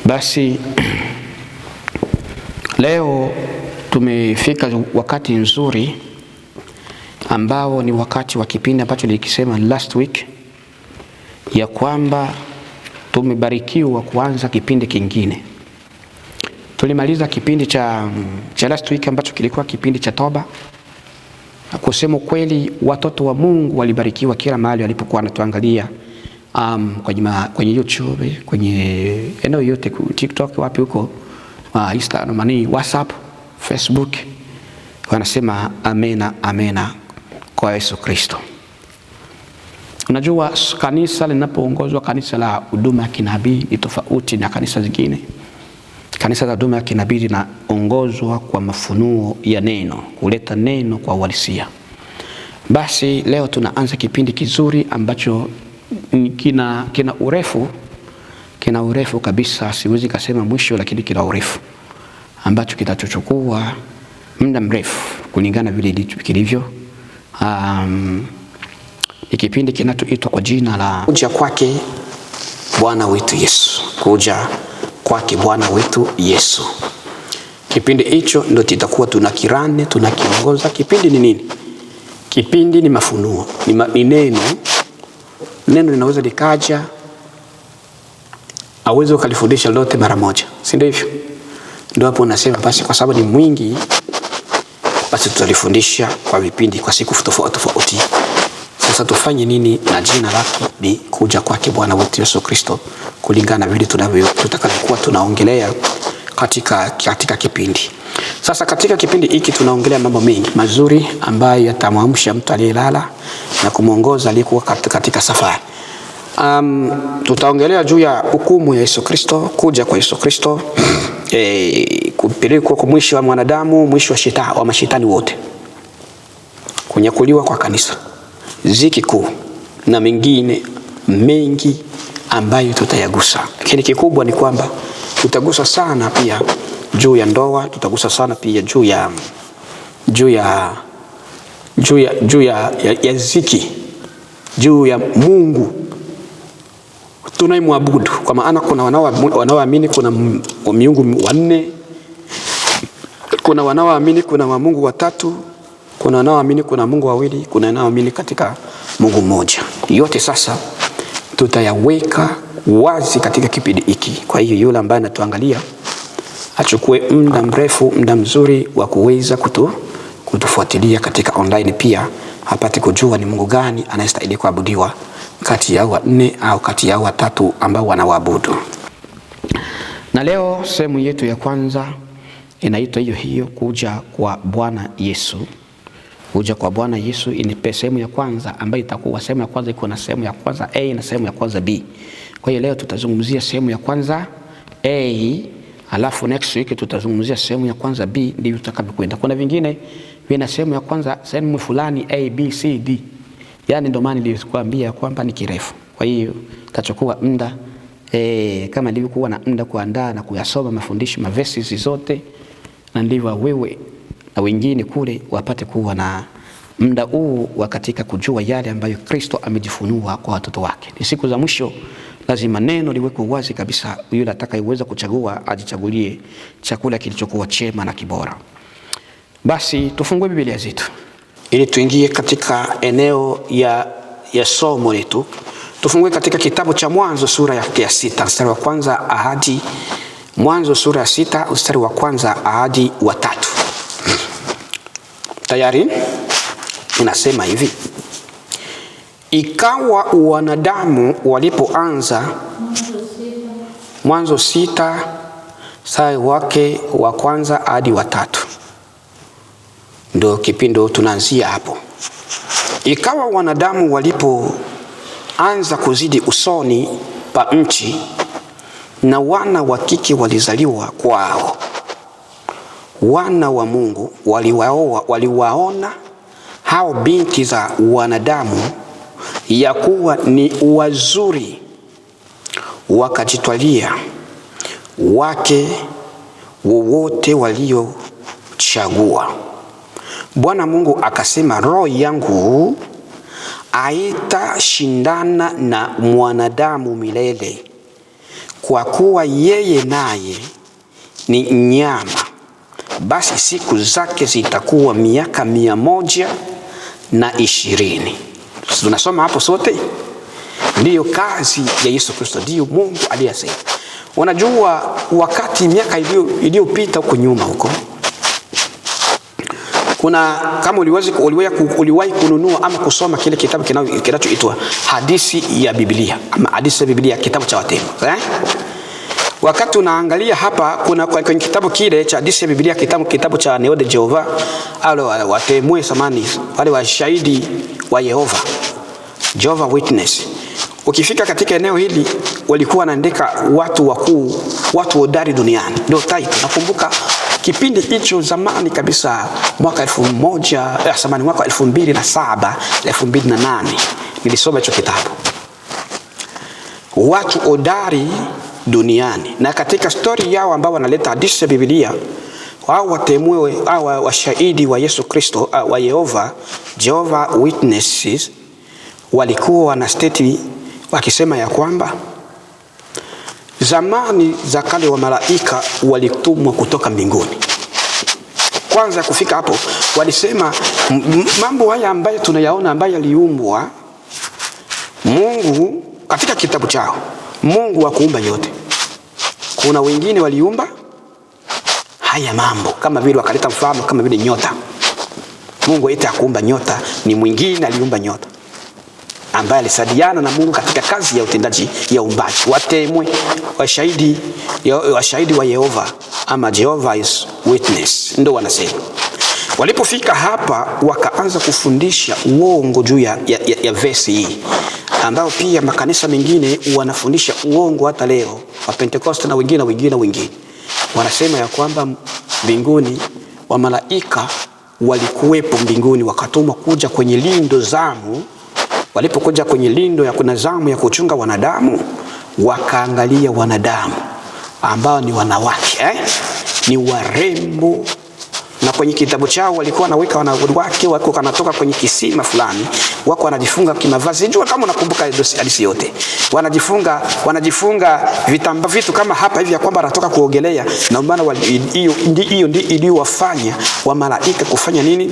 Basi leo tumefika wakati nzuri ambao ni wakati wa kipindi ambacho nilikisema last week ya kwamba tumebarikiwa kuanza kipindi kingine. Tulimaliza kipindi cha last week ambacho kilikuwa kipindi cha toba. Kusema kweli, watoto wa Mungu walibarikiwa kila mahali walipokuwa wanatuangalia. Kwenye YouTube, kwenye eneo yote, TikTok, wapi huko, Instagram, WhatsApp, Facebook, wanasema amena amena kwa Yesu Kristo. Unajua, kanisa linapoongozwa, kanisa la huduma ya kinabii ni tofauti na kanisa zingine. Kanisa la huduma ya kinabii linaongozwa kwa mafunuo ya neno, kuleta neno kwa uhalisia. Basi leo tunaanza kipindi kizuri ambacho kina urefu, kina urefu kabisa, siwezi kusema mwisho, lakini kina urefu ambacho kitachochukua muda mrefu kulingana vile kilivyo. Ni kipindi kinachoitwa kwa jina la kuja kwake Bwana wetu Yesu, kuja kwake Bwana wetu Yesu. Kipindi hicho ndio tutakuwa tunakirane, tunakiongoza. Kipindi ni nini? Kipindi ni mafunuo, ni neno. Neno linaweza likaja, aweze ukalifundisha lote mara moja, si ndio hivyo? Ndio hapo unasema basi kwa sababu ni mwingi, basi tutalifundisha kwa vipindi, kwa siku tofauti tofauti. Sasa tufanye nini? Na jina lake ni kuja kwake Bwana wetu Yesu Kristo, kulingana vile tunavyo tutakavyokuwa tunaongelea katika kipindi. Sasa katika kipindi hiki tunaongelea mambo mengi mazuri ambayo yatamwamsha mtu aliyelala na kumuongoza aliyekuwa katika safari. Tutaongelea juu ya hukumu ya Yesu Kristo, kuja kwa Yesu Kristo, kupelekwa kwa mwisho wa mwanadamu, mwisho wa shetani, wa mashetani wote, kunyakuliwa kwa kanisa, ziki kuu na mengine mengi ambayo tutayagusa. Lakini kikubwa ni kwamba tutagusa sana pia juu ya ndoa, tutagusa sana pia juu ya ziki, juu ya Mungu tunayemwabudu, kwa maana kuna wanaoamini kuna miungu wanne, kuna wanaoamini kuna wa Mungu watatu, kuna wanaoamini kuna Mungu wawili, kuna wanaoamini katika Mungu mmoja. Yote sasa tutayaweka wazi katika kipindi hiki. Kwa hiyo yule ambaye anatuangalia achukue muda mrefu, muda mzuri wa kuweza kutufuatilia katika online, pia apate kujua ni Mungu gani anayestahili kuabudiwa kati ya wanne au kati ya watatu ambao wanawaabudu. Na leo sehemu yetu ya kwanza inaitwa hiyo hiyo, kuja kwa Bwana Yesu. Kuja kwa Bwana Yesu ni sehemu ya kwanza ambayo itakuwa sehemu ya kwanza, iko na sehemu ya kwanza A na sehemu ya kwanza B. Kwa hiyo leo tutazungumzia sehemu ya kwanza A, alafu next week tutazungumzia sehemu ya kwanza B, ndivyo tutakavyokwenda. Kuna vingine vina sehemu ya kwanza sehemu fulani A B C D. Yaani ndio maana nilikuambia kwamba ni kirefu. Kwa hiyo tachukua muda kama nilivyokuwa na muda kuandaa na kuyasoma mafundisho mavesi zote, na ndivyo wewe na wengine kule wapate kuwa na muda huu wa katika kujua yale ambayo Kristo amejifunua kwa watoto wake. Ni siku za mwisho, lazima neno liwekwe wazi kabisa. Yule atakayeweza kuchagua ajichagulie chakula kilichokuwa chema na kibora. Basi tufungue Biblia zetu ili tuingie katika eneo ya somo letu. Tufungue katika kitabu cha Mwanzo sura ya 6 mstari wa kwanza hadi Mwanzo sura ya 6 mstari wa kwanza hadi wa 3. Tayari inasema hivi: ikawa wanadamu walipoanza, Mwanzo 6 mstari wake wa kwanza hadi wa 3, ndio kipindi tunaanzia hapo. Ikawa wanadamu walipoanza kuzidi usoni pa nchi, na wana wa kike walizaliwa kwao. Wana wa Mungu waliwaona hao binti za wanadamu ya kuwa ni wazuri, wakajitwalia wake wowote waliochagua. Bwana Mungu akasema, roho yangu haitashindana na mwanadamu milele, kwa kuwa yeye naye ni nyama, basi siku zake zitakuwa miaka 120. Tunasoma hapo sote, ndiyo kazi ya Yesu Kristo, ndiyo Mungu aliyesema. Unajua, wakati miaka iliyopita huko nyuma huko, kuna kama uliwahi kununua ama kusoma kile kitabu kinachoitwa Hadithi ya Biblia ama Hadithi ya Biblia, kitabu cha Watembo, eh? Wakati unaangalia hapa kuna kwenye kitabu kile cha Hadithi ya Biblia, kitabu cha Neo de Jehova, au Watemwe samani, wale washahidi wa Yehova, Jehovah Witness. Ukifika katika eneo hili walikuwa wanaandika watu wakuu, watu hodari duniani, ndio title. Nakumbuka kipindi hicho zamani kabisa, mwaka 1000 samani, mwaka 2007 2008 nilisoma hicho kitabu, watu hodari duniani. Na katika story yao ambao wanaleta hadithi ya Biblia, wao watemwe au washahidi wa Yesu Kristo wa Yehova, Jehovah Witnesses, walikuwa wana state wakisema ya kwamba zamani za kale wa malaika walitumwa kutoka mbinguni. Kwanza kufika hapo walisema mambo haya ambayo tunayaona ambayo yaliumbwa Mungu katika kitabu chao, Mungu wa kuumba yote. Kuna wengine waliumba haya mambo kama vile wakaleta mfano kama vile nyota. Mungu eti akuumba nyota, ni mwingine aliumba nyota ambaye alisaidiana na Mungu katika kazi ya utendaji ya uumbaji. Watemwe washahidi wa Yehova ama Jehovah is Witness ndio wanasema. Walipofika hapa wakaanza kufundisha uongo juu ya vesi hii, ambao pia makanisa mengine wanafundisha uongo hata leo, wa Pentecost na wengine na wengine na wengine wanasema ya kwamba mbinguni wa malaika walikuwepo mbinguni, wakatumwa kuja kwenye lindo zamu. Walipokuja kwenye lindo ya kuna zamu ya kuchunga wanadamu, wakaangalia wanadamu ambao ni wanawake, eh? Ni warembo, na kwenye kitabu chao walikuwa wanaweka wanawake wako wanatoka kwenye kisima fulani, wako wanajifunga kimavazi. Jua kama unakumbuka hadithi yote, wanajifunga vitambaa vitu kama hapa hivi ya kwamba anatoka kuogelea, na maana hiyo ndio iliyowafanya wa malaika kufanya nini?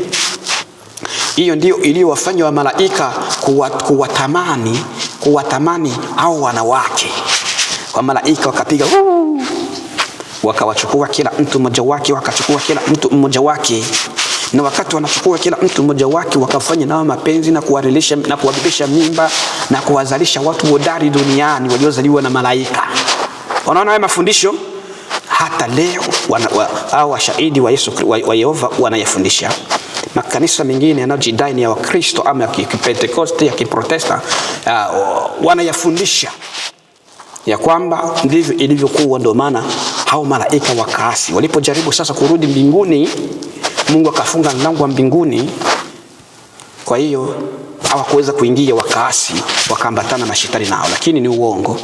Hiyo ndio iliyowafanya wa malaika kuwatamani au wanawake. Wa malaika wakapiga wakawachukua kila mtu mmoja wake, wakachukua kila mtu mmoja wake. Na wakati wanachukua kila mtu mmoja wake, wakafanya nao mapenzi na kuwalisha na kuwabebesha mimba na kuwazalisha watu hodari duniani waliozaliwa na malaika. Unaona haya mafundisho hata leo hao washahidi wa Yesu wa Yehova wanayafundisha. Makanisa mengine yanayojidai ni ya Wakristo ama ya Kipentekoste, ya Kiprotesta, wanayafundisha ya kwamba ndivyo ilivyokuwa. Ndio maana hao malaika wakaasi, walipojaribu sasa kurudi mbinguni, Mungu akafunga mlango wa mbinguni. Kwa hiyo hawakuweza kuingia, wakaasi, wakaambatana na shetani nao. Lakini ni uongo.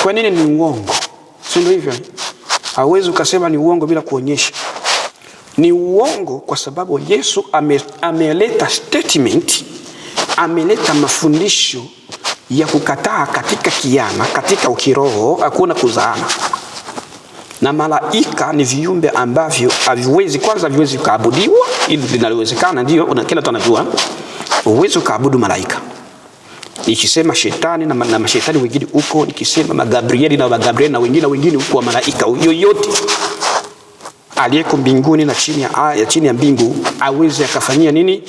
Kwa nini ni uongo? Si ndio hivyo? Hauwezi ukasema ni uongo bila kuonyesha. Ni uongo kwa sababu Yesu ameleta statement, ameleta mafundisho ya kukataa katika kiama, katika ukiroho hakuna kuzaana. Na malaika ni viumbe ambavyo haviwezi, kwanza haviwezi kuabudiwa, ili linalowezekana ndio kila mtu anajua. Huwezi ukaabudu malaika. Nikisema shetani na mashetani wengine huko, nikisema Magabrieli na Magabrieli na wengine na wengine huko wa malaika, yoyote aliyeko mbinguni na chini ya mbingu aweze akafanyia nini?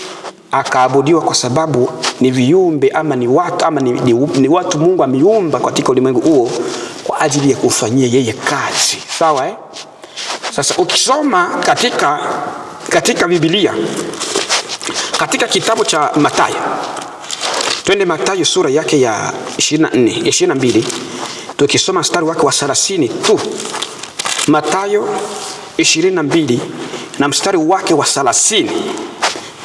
Akaabudiwa, kwa sababu ni viumbe ama ni watu ama ni watu Mungu ameumba katika ulimwengu huo kwa ajili ya kufanyia yeye kazi. Sawa, eh? Sasa ukisoma katika Biblia, katika kitabu cha Mathayo, twende Mathayo sura yake ya 24, 22, tukisoma mstari wake wa 30 tu. Mathayo 22 na mstari wake wa 30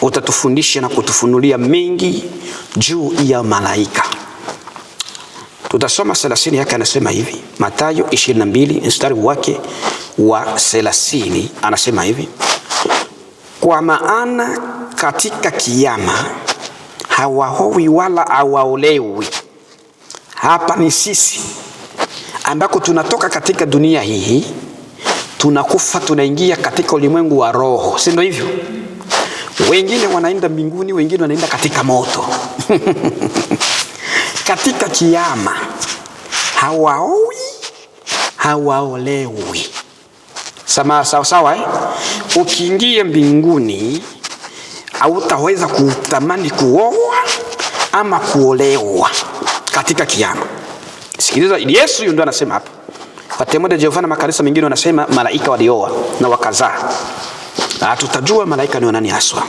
utatufundisha na kutufunulia mengi juu ya malaika. Tutasoma 30 yake, anasema hivi. Mathayo 22 mstari wake wa 30 anasema hivi: kwa maana katika kiyama hawaowi wala hawaolewi. Hapa ni sisi ambako tunatoka katika dunia hii, tunakufa, tunaingia katika ulimwengu wa roho, si ndio hivyo? Wengine wanaenda mbinguni, wengine wanaenda katika moto. Katika kiyama hawaowi, hawaolewi. Sama sawa sawa, eh? Ukiingia mbinguni hautaweza kutamani kuoa ama kuolewa katika kiyama. Sikiliza, Yesu ndo anasema hapa. Watemo de Jehova na makanisa mengine wanasema malaika walioa na wakazaa. Tutajua malaika ni nani haswa.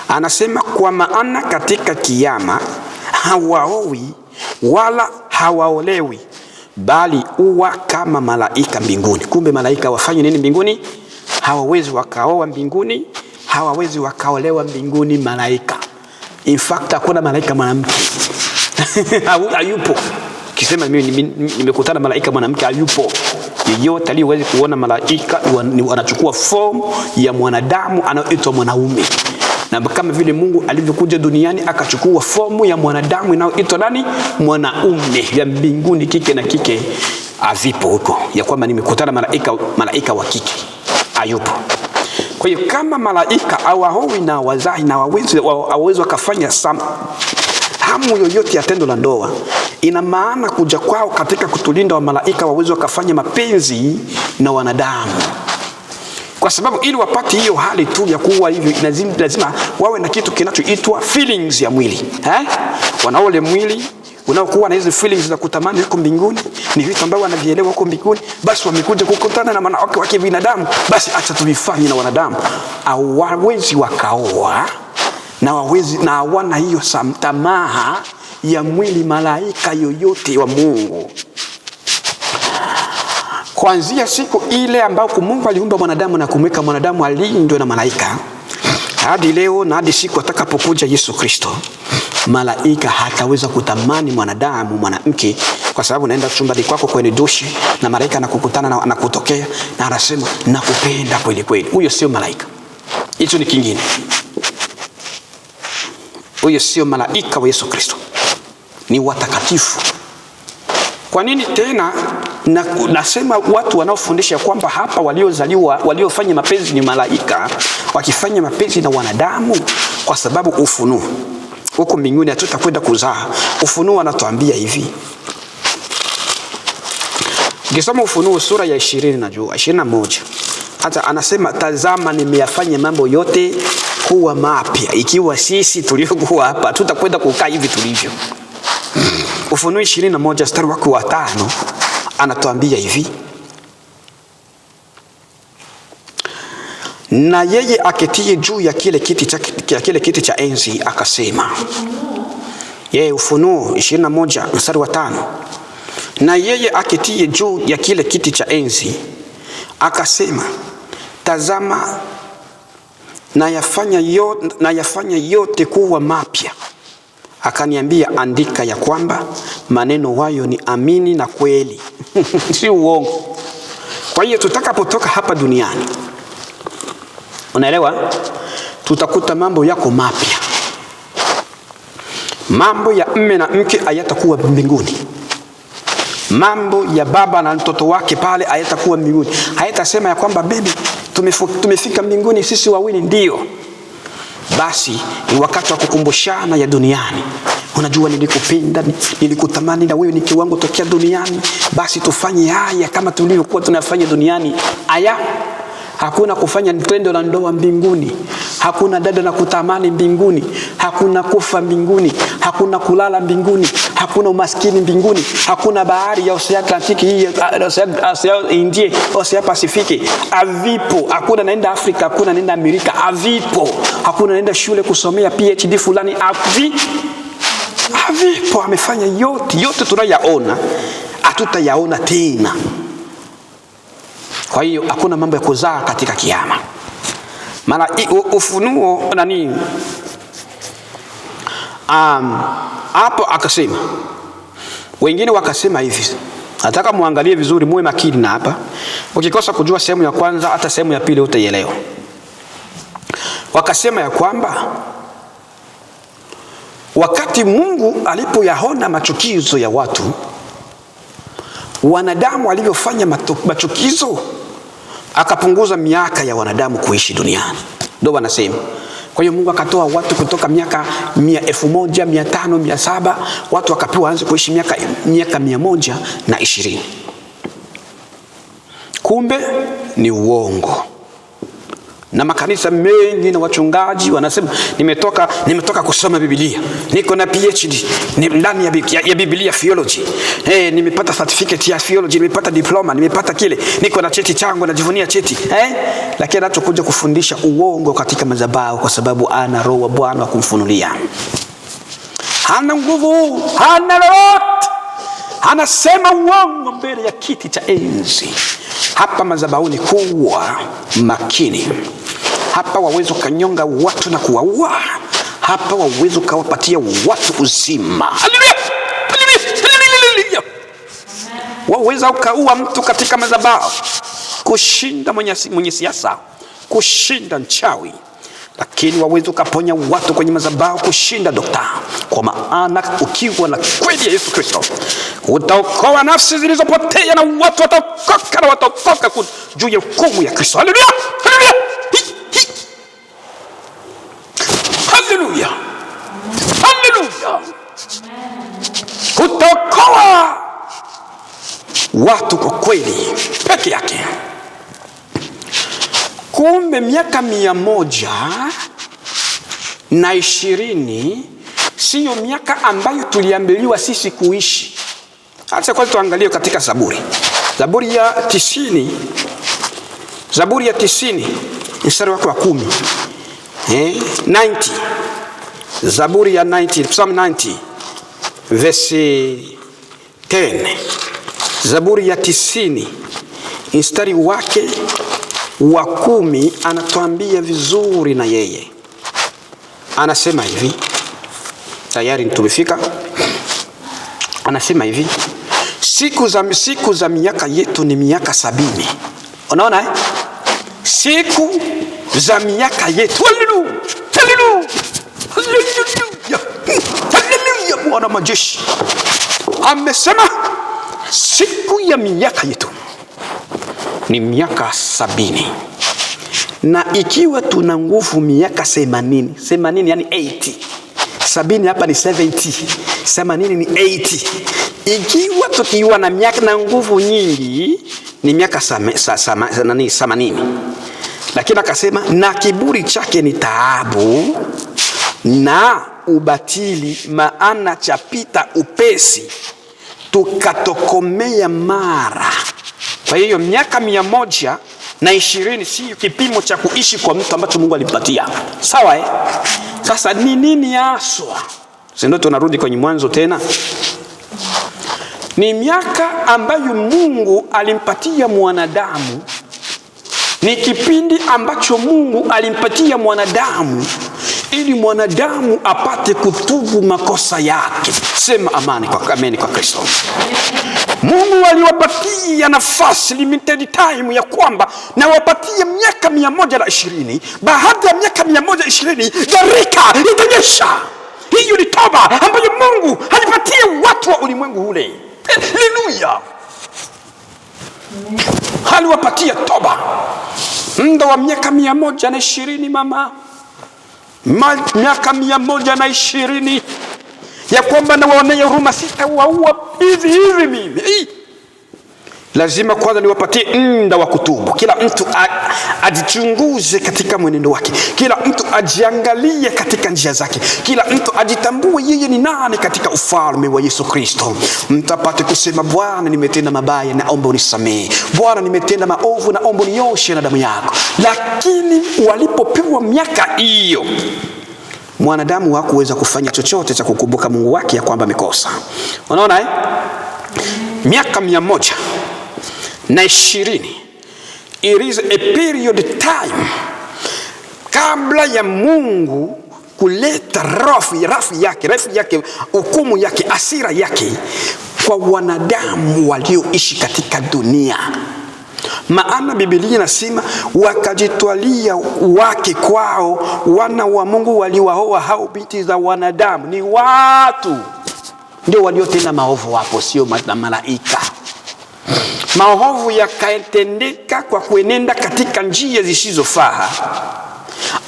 Anasema kwa maana katika kiyama hawaowi wala hawaolewi, bali uwa kama malaika mbinguni. Kumbe malaika wafanye nini mbinguni? Hawawezi wakaoa mbinguni, hawawezi wakaolewa mbinguni malaika. In fact hakuna malaika mwanamke. Hayupo. Kisema mimi nimekutana malaika mwanamke, hayupo. Yeyote aliyeweza kuona malaika wanachukua form ya mwanadamu anayoitwa mwanaume. Na kama vile Mungu alivyokuja duniani akachukua fomu ya mwanadamu inayoitwa nani? Mwanaume. Ya mbinguni kike na kike havipo huko. Ya kwamba nimekutana malaika wa kike, hayupo. Kwa hiyo kama malaika hawaowi na wazai na hawawezi wakafanya hamu yoyote ya tendo la ndoa, ina maana kuja kwao katika kutulinda wa malaika waweze wakafanya mapenzi na wanadamu. Kwa sababu ili wapate hiyo hali tu ya kuwa hivyo, lazima wawe na kitu kinachoitwa feelings ya mwili. Wanaole mwili unaokuwa na hizo feelings za kutamani huko mbinguni, ni vitu ambavyo wanavielewa huko mbinguni, basi wamekuja kukutana na wanawake wa kibinadamu, basi acha tuvifanye na wanadamu. Hawawezi wakaoa na wawezi, na hawana hiyo tamaa ya mwili malaika yoyote wa Mungu. Kuanzia siku ile ambapo Mungu aliumba mwanadamu na kumweka mwanadamu alindwe na malaika hadi leo na hadi siku atakapokuja Yesu Kristo, malaika hataweza kutamani mwanadamu mwanamke, kwa sababu naenda chumbani kwako kwenye dushi na malaika anakukutana na anakutokea na anasema nakupenda kweli kweli. Huyo sio malaika, hicho ni kingine. Huyo sio malaika wa Yesu Kristo, ni watakatifu. Kwa nini tena nasema watu wanaofundisha kwamba hapa waliozaliwa waliofanya mapenzi ni malaika wakifanya mapenzi na wanadamu? Kwa sababu ufunuo huko mbinguni hatutakwenda kuzaa. Ufunuo anatuambia hivi. Ukisoma Ufunuo sura ya 20 najua 21, hata anasema tazama, nimeyafanya mambo yote kuwa mapya. Ikiwa sisi tuliokuwa hapa tutakwenda kukaa hivi tulivyo. Ufunuo 21 mstari wake wa 5 anatuambia hivi: na yeye aketie juu ya kile kiti cha enzi akasema. Yeye, Ufunuo 21 mstari wa 5, na yeye aketie juu ya kile kiti cha enzi akasema, tazama nayafanya yote kuwa mapya. Akaniambia, andika ya kwamba maneno hayo ni amini na kweli. Si uongo. Kwa hiyo tutakapotoka hapa duniani, unaelewa, tutakuta mambo yako mapya. Mambo ya mme na mke hayatakuwa mbinguni. Mambo ya baba na mtoto wake pale hayatakuwa mbinguni. Hayatasema ya kwamba baby tumefika mbinguni sisi wawili, ndio. Basi ni wakati wa kukumbushana ya duniani. Unajua nilikupenda, nilikutamani na wewe ni kiwango tokea duniani. Basi tufanye haya kama tulivyokuwa tunafanya duniani. Aya, hakuna kufanya tendo la ndoa mbinguni. Hakuna dada na kutamani mbinguni. Hakuna kufa mbinguni. Hakuna kulala mbinguni. Hakuna umaskini mbinguni. Hakuna bahari ya Ocean Atlantic hii, Ocean Indie, Ocean Pacific. Havipo. Hakuna naenda Afrika, hakuna naenda Amerika. Havipo. Hakuna naenda shule kusomea PhD fulani. Havipo. Amefanya yote, yote tunayaona, hatutayaona tena. Kwa hiyo hakuna mambo ya kuzaa katika kiyama. Maana Ufunuo nani hapo akasema, wengine wakasema hivi. Nataka muangalie vizuri, muwe makini na hapa. Ukikosa kujua sehemu ya kwanza, hata sehemu ya pili utaielewa. Wakasema ya kwamba wakati Mungu alipoyaona machukizo ya watu, wanadamu walivyofanya machukizo, akapunguza miaka ya wanadamu kuishi duniani. Ndio wanasema. Kwa hiyo Mungu akatoa watu kutoka miaka 1500, 500, 700, watu wakapewa waanze kuishi miaka 120. Kumbe ni uongo. Na makanisa mengi na wachungaji wanasema nimetoka kusoma Biblia, niko na PhD ndani ya Biblia theology. Nimepata certificate ya theology, nimepata diploma, nimepata kile, niko na cheti changu, najivunia cheti. Lakini anachokuja kufundisha uongo katika madhabahu, kwa sababu ana roho wa Bwana wa kumfunulia. Hana nguvu, hana lolote. Anasema uongo mbele ya kiti cha enzi. Hapa madhabahuni kuwa makini. Hapa waweza ukanyonga watu na kuwaua. Hapa waweza ukawapatia watu uzima. Haleluya! Haleluya! Waweza ukaua mtu katika madhabahu, kushinda mwenye siasa, kushinda mchawi. Lakini waweza ukaponya watu kwenye madhabahu kushinda dokta. Kwa maana ukiwa na kweli ya Yesu Kristo utaokoa nafsi zilizopotea, na watu wataokoka na wataokoka juu ya hukumu ya Kristo. Haleluya! Haleluya! Haleluya! Haleluya! Utaokoa watu kwa kweli peke yake. Kumbe miaka 120 siyo miaka ambayo tuliambiliwa sisi kuishi. Acha kwanza tuangalie katika Zaburi. Zaburi ya 90. Zaburi ya 90 mstari wake wa 10. 90. Zaburi ya 90, Psalm 90 verse 10. Zaburi ya 90 mstari wake wa 10 anatuambia vizuri na yeye. Anasema hivi. Tayari tumefika. Anasema hivi, siku za miaka yetu ni miaka 70. Unaona Siku za miaka yetu. Haleluya! Haleluya! Haleluya! Haleluya! Bwana majeshi amesema siku ya miaka yetu ni miaka 70. Na ikiwa tuna nguvu miaka 80, 80 yani 80. 70 hapa ni 70, 80 ni 80. Ikiwa tukiwa na miaka na nguvu nyingi ni miaka 80. Lakini akasema na kiburi chake ni taabu na ubatili, maana chapita upesi tukatokomea mara. Kwa hiyo miaka 120 si kipimo cha kuishi kwa mtu ambacho Mungu alimpatia. Sawa Sasa ni nini haswa? Si ndio tunarudi kwenye mwanzo tena? Ni miaka ambayo Mungu alimpatia mwanadamu. Ni kipindi ambacho Mungu alimpatia mwanadamu ili mwanadamu apate kutubu makosa yake. Sema amani kwa, ameni kwa Kristo. Mungu aliwapatia nafasi, limited time, ya kwamba na wapatie miaka 120. Baada ya miaka 120 gharika itanyesha. Hiyo ni toba ambayo Mungu alipatia watu wa ulimwengu ule. Haleluya! Aliwapatia toba muda wa miaka 120, mama. Miaka 120 ya kwamba nawaonea huruma, sitawaua hivi hivi mimi. Lazima kwanza niwapatie muda wa kutubu. Kila mtu ajichunguze katika mwenendo wake. Kila mtu ajiangalie katika njia zake. Kila mtu ajitambue yeye ni nani katika ufalme wa Yesu Kristo. Mtu apate kusema, Bwana nimetenda mabaya, naomba unisamehe. Bwana nimetenda maovu, naomba unioshe na damu yako. Lakini walipopewa miaka hiyo, mwanadamu hakuweza kufanya chochote cha kukumbuka Mungu wake ya kwamba amekosa. Unaona Miaka 120, it is a period time Kabla ya Mungu kuleta rafu yake, hukumu yake, hasira yake kwa wanadamu walioishi katika dunia. Maana Biblia inasema wakajitwalia wake kwao, wana wa Mungu waliwaoa hao binti za wanadamu. Ni watu ndio waliotenda maovu hapo, sio malaika. Maovu yakatendeka kwa kuenenda katika njia zisizofaa,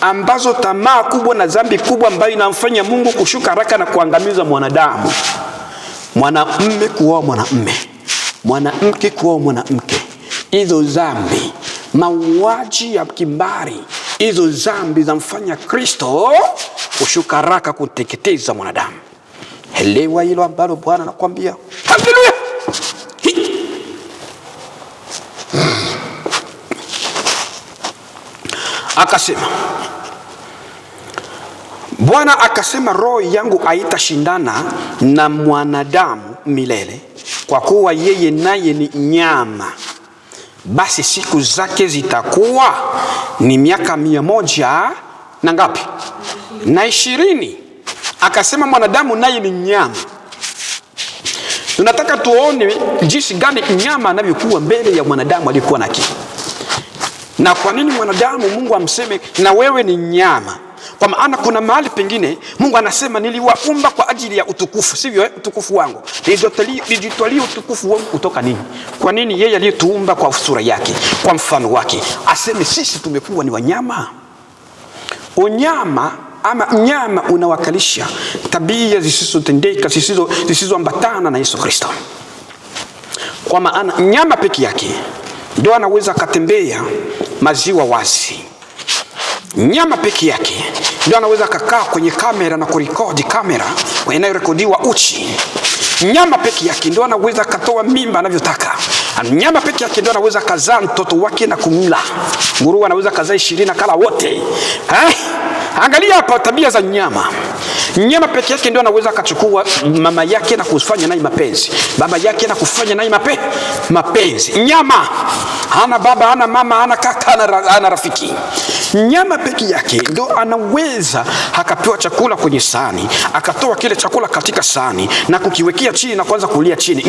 ambazo tamaa kubwa na dhambi kubwa ambayo inamfanya Mungu kushuka haraka na kuangamiza mwanadamu. Mwanamume kuoa mwanamume, mwanamke kuoa mwanamke, hizo dhambi, mauaji ya kimbari, hizo dhambi zamfanya Kristo kushuka haraka kuteketeza mwanadamu. Elewa hilo ambalo Bwana anakuambia. Haleluya! Akasema, Bwana akasema, roho yangu haitashindana na mwanadamu milele, kwa kuwa yeye naye ni nyama, basi siku zake zitakuwa ni miaka 100 na ngapi? Na 20. Akasema mwanadamu naye ni nyama. Tunataka tuone jinsi gani nyama anavyokuwa mbele ya mwanadamu aliyekuwa na akili. Na kwa nini mwanadamu Mungu amseme na wewe ni nyama? Kwa maana kuna mahali pengine Mungu anasema niliwaumba kwa ajili ya utukufu, sivyo? Utukufu wangu. Nilijitwalia utukufu wangu kutoka nini? Kwa nini yeye aliyetuumba kwa sura yake, kwa mfano wake, aseme sisi tumekuwa ni wanyama? Unyama ama nyama unawakilisha tabia zisizotendeka, zisizoambatana na Yesu Kristo. Kwa maana nyama peke yake ndio anaweza akatembea maziwa wazi. Nyama peke yake ndio anaweza akakaa kwenye kamera na kurekodi kamera inayorekodiwa uchi. Nyama peke yake ndio anaweza akatoa mimba anavyotaka. Nyama peke yake ndio anaweza kazaa mtoto wake na kumla. Nguruwe anaweza kazaa 20 kala wote. Angalia hapa tabia za nyama. Nyama peke yake ndio anaweza akachukua mama yake na kufanya naye mapenzi, baba yake na kufanya naye mapenzi. Nyama hana baba, hana mama, hana kaka, hana rafiki. Nyama peke yake ndio anaweza akapewa chakula kwenye sahani, akatoa kile chakula katika sahani na kukiwekea chini na kuanza kulia chini.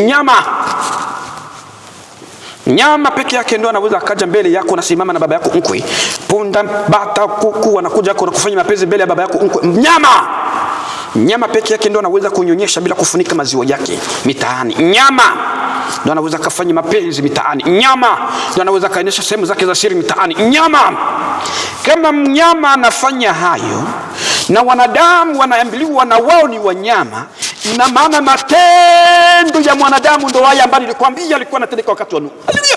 Nyama peke yake ndio anaweza akaja mbele yako na simama na baba yako mkwe. Punda, bata, kuku wanakuja na kufanya mapenzi mbele ya baba yako mkwe. Nyama peke yake ndio anaweza kunyonyesha bila kufunika maziwa yake mitaani. Nyama ndio anaweza kafanya mapenzi mitaani. Nyama ndio anaweza kaonyesha sehemu zake za siri mitaani. Nyama. Kama mnyama anafanya hayo na wanadamu wanaambiliwa na wao ni wanyama, ina maana matendo ya mwanadamu ndo haya ambayo nilikwambia alikuwa anatendeka wakati wa Nuhu. Haleluya!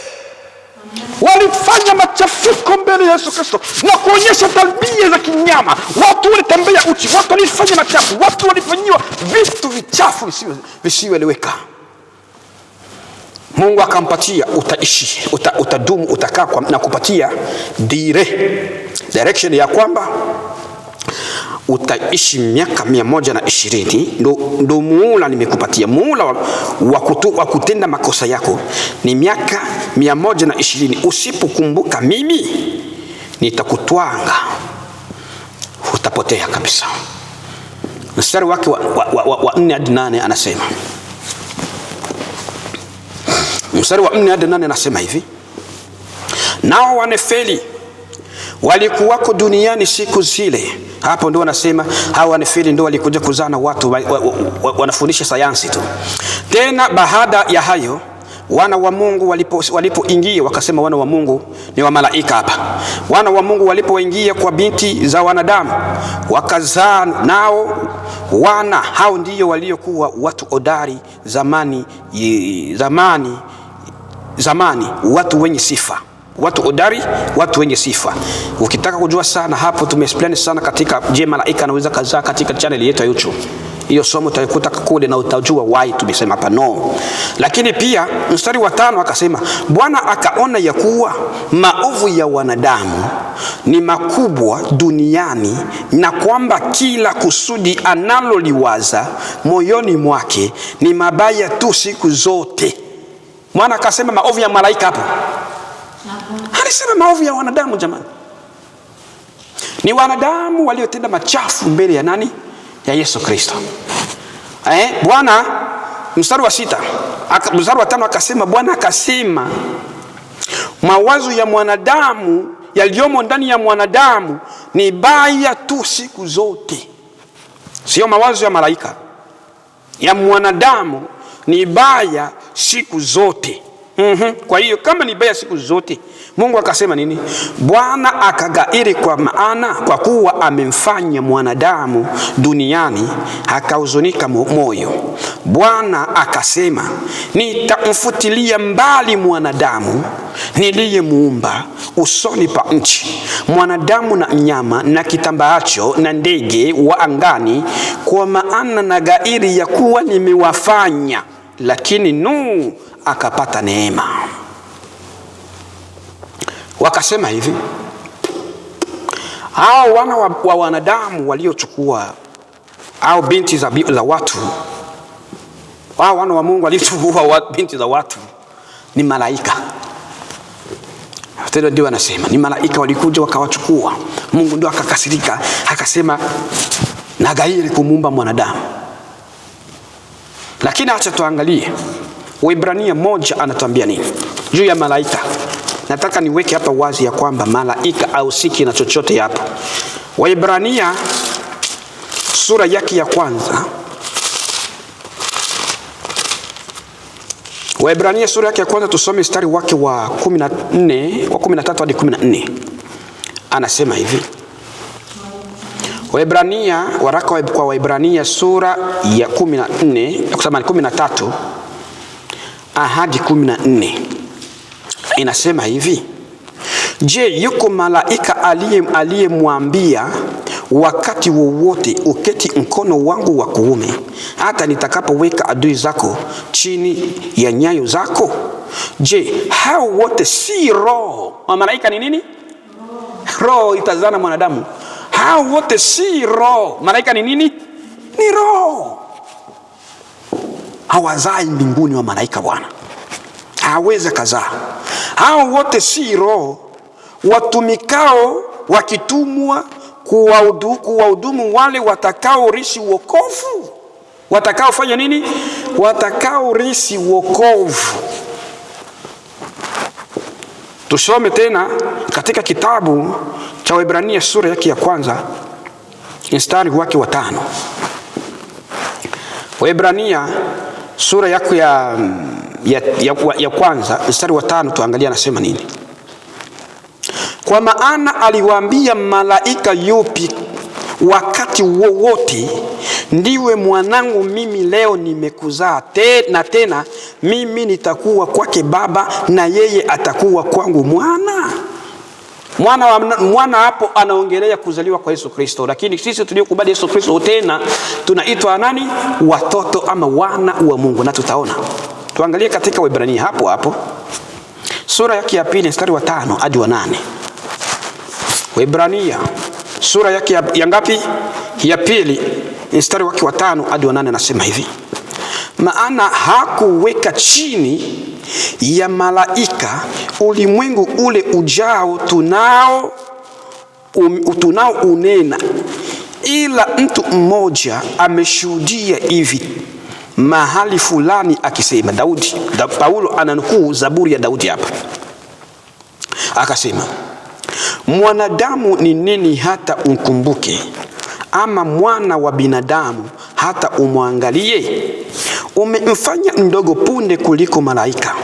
Walifanya machafuko mbele ya Yesu Kristo na kuonyesha tabia za kinyama. Watu walitembea uchi, watu walifanya machafu, watu walifanyiwa vitu vichafu visivyoeleweka. Mungu akampatia utaishi, utadumu, utakaa na kupatia direction ya kwamba utaishi miaka 120. Ndo muula nimekupatia. Muula wa kutenda makosa yako ni miaka 120. Usipokumbuka mimi nitakutwanga, utapotea kabisa. Mstari wake wa 4 hadi 8 anasema, mstari wa 4 hadi 8 anasema hivi: nao Wanefeli walikuwako duniani siku zile. Hapo ndio wanasema hawa Wanefeli ndio walikuja kuzaa na watu wanafundisha sayansi tu. Tena baada ya hayo wana wa Mungu walipoingia, wakasema wana wa Mungu ni wa malaika hapa. Wana wa Mungu walipoingia kwa binti za wanadamu wakazaa nao wana. Hao ndio waliokuwa watu hodari zamani, watu wenye sifa. Watu hodari, watu wenye sifa. Ukitaka kujua sana hapo tumeexplain sana katika je malaika anaweza kazaa katika channel yetu ya YouTube. Hiyo somo utaikuta kule na utajua why tumesema hapa no. Lakini pia mstari wa 5 akasema Bwana akaona ya kuwa maovu ya wanadamu ni makubwa duniani, na kwamba kila kusudi analoliwaza moyoni mwake ni mabaya tu siku zote. Bwana akasema maovu ya malaika hapo. Alisema maovu ya wanadamu jamani. Ni wanadamu waliotenda machafu mbele ya nani? Ya Yesu Kristo. Bwana, mstari wa 6, mstari wa 5 akasema, Bwana akasema, mawazo ya mwanadamu yaliyomo ndani ya mwanadamu ni baya tu siku zote. Sio mawazo ya malaika, ya mwanadamu ni baya siku zote. Kwa hiyo kama ni baya siku zote, Mungu akasema nini? Bwana akagairi kwa maana kwa kuwa amemfanya mwanadamu duniani, akahuzunika moyo. Bwana akasema, nitamfutilia mbali mwanadamu niliyemuumba usoni pa nchi, mwanadamu na mnyama na kitambaacho na ndege wa angani, kwa maana na gairi ya kuwa nimewafanya. Lakini Nuhu akapata neema. Wakasema hivi, hao wana wa wanadamu waliochukua au binti za watu, hao wana wa Mungu waliochukua binti za watu ni malaika. Tena ndio anasema ni malaika walikuja wakawachukua. Mungu ndio akakasirika, akasema nagairi kumuumba mwanadamu. Lakini acha tuangalie Waebrania 1 anatuambia nini juu ya malaika. Nataka niweke hapa wazi ya kwamba malaika hahusiki na chochote hapo. Waebrania sura yake ya kwanza. Waebrania sura yake ya kwanza tusome mstari wake wa 14, wa 13 hadi 14. Anasema hivi. Waebrania, waraka kwa Waebrania sura ya 14, kusema 13 hadi 14. Inasema hivi: je, yuko malaika aliyemwambia wakati wowote, uketi mkono wangu wa kuume hata nitakapoweka adui zako chini ya nyayo zako? Je, hao wote si roho? Wa malaika ni nini? Roho itazana mwanadamu. Hao wote si roho. Malaika ni nini? Ni roho. Hawazai mbinguni wa malaika Bwana. Hawezi kazaa. Hao wote si roho watumikao wakitumwa kuwahudumu wale watakaorisi wokovu. Watakaofanya nini? Watakaorisi wokovu. Tusome tena katika kitabu cha Waebrania sura yake ya kwanza mstari wake wa 5. Waebrania sura yake ya kwanza mstari wa 5, tuangalie anasema nini. Kwa maana aliwaambia malaika yupi wakati wowote, ndiwe mwanangu mimi leo nimekuzaa, na tena mimi nitakuwa kwake baba na yeye atakuwa kwangu mwana. Mwana hapo anaongelea kuzaliwa kwa Yesu Kristo, lakini sisi tuliokubali Yesu Kristo tena tunaitwa nani? Watoto ama wana wa Mungu, na tutaona. Tuangalie katika Waebrania hapo hapo sura yake ya 2 mstari wa 5 hadi wa 8. Waebrania sura yake ya ngapi? Ya 2 mstari wake wa 5 hadi wa 8 anasema hivi: maana hakuweka chini ya malaika ulimwengu ule ujao tunao unena, ila mtu mmoja ameshuhudia hivi mahali fulani akisema, Daudi, Paulo ananukuu Zaburi ya Daudi hapa, akasema, mwanadamu ni nini hata umkumbuke, ama mwana wa binadamu hata umwangalie? Umemfanya mdogo punde kuliko malaika,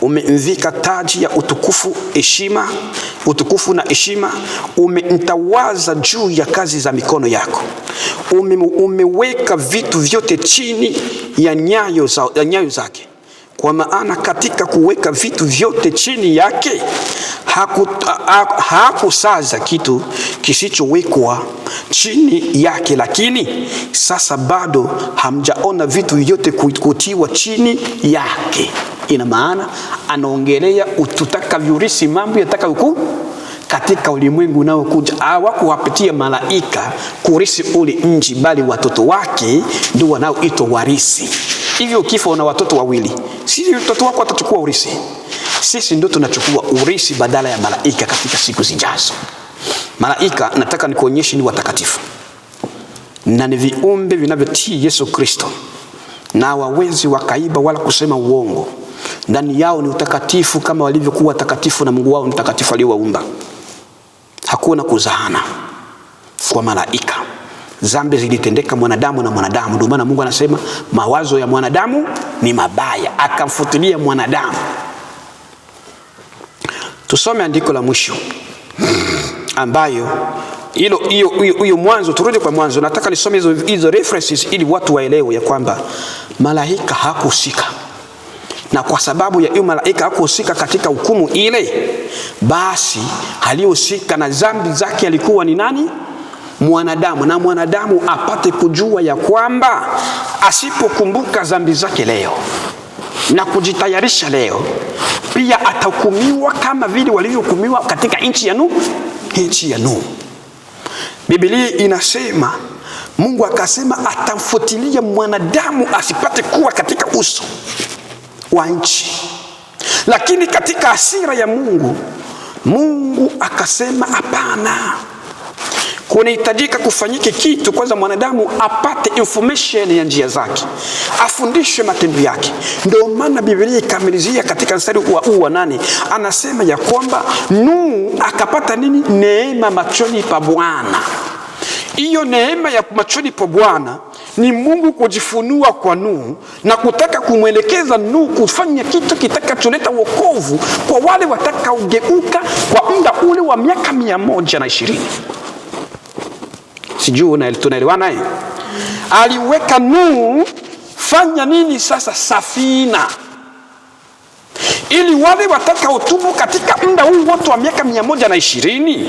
umemvika taji ya utukufu heshima, utukufu na heshima, umemtawaza juu ya kazi za mikono yako, umeweka vitu vyote chini ya nyayo zake. Kwa maana katika kuweka vitu vyote chini yake hakusaza kitu kisichowekwa chini yake. Lakini sasa bado hamjaona vitu vyote kutiwa chini yake. Ina maana anaongelea tutakavyorisi mambo yatakayokuwa katika ulimwengu unaokuja. Hawakuwapitia malaika kurisi ule mji, bali watoto wake ndio wanaoitwa warisi. Hivyo ukifa una watoto wawili, sisi watoto wako watachukua urisi. Sisi ndio tunachukua urisi badala ya malaika katika siku zijazo. Malaika nataka nikuonyeshe ni watakatifu na ni viumbe vinavyotii Yesu Kristo, na hawawezi wakaiba wala kusema uongo. Ndani yao ni utakatifu kama walivyokuwa watakatifu na Mungu wao mtakatifu aliyowaumba. Hakuna kuzaana kwa malaika. Zambi zilitendeka mwanadamu na mwanadamu. Ndio maana Mungu anasema mawazo ya mwanadamu ni mabaya, akamfutilia mwanadamu. Tusome andiko la mwisho ambayo hilo hiyo hiyo Mwanzo, turudi kwa Mwanzo. Nataka nisome hizo references ili watu waelewe ya kwamba malaika hakuhusika, na kwa sababu ya hiyo malaika hakuhusika katika hukumu ile, basi aliyehusika na dhambi zake alikuwa ni nani? Mwanadamu. Na mwanadamu apate kujua ya kwamba asipokumbuka dhambi zake leo na kujitayarisha leo, pia atahukumiwa kama vile walivyohukumiwa katika nchi ya Nuhu, nchi ya Nuhu. Biblia inasema Mungu akasema atamfutilia mwanadamu asipate kuwa katika uso wa nchi. Lakini katika hasira ya Mungu, Mungu akasema hapana, kunahitajika kufanyike kitu kwanza, mwanadamu apate information ya njia zake, afundishwe matendo yake. Ndio maana Biblia ikamalizia katika mstari wa 8, anasema ya kwamba Nuhu akapata nini? Neema machoni pa Bwana. Hiyo neema ya machoni pa Bwana ni Mungu kujifunua kwa Nuhu na kutaka kumwelekeza Nuhu kufanya kitu kitakacholeta wokovu kwa wale watakaogeuka kwa muda ule wa miaka 120. Sijui tunaelewana eh? Aliweka Nuhu fanya nini sasa? Safina, ili wale watakaotubu katika muda huu wote wa miaka 120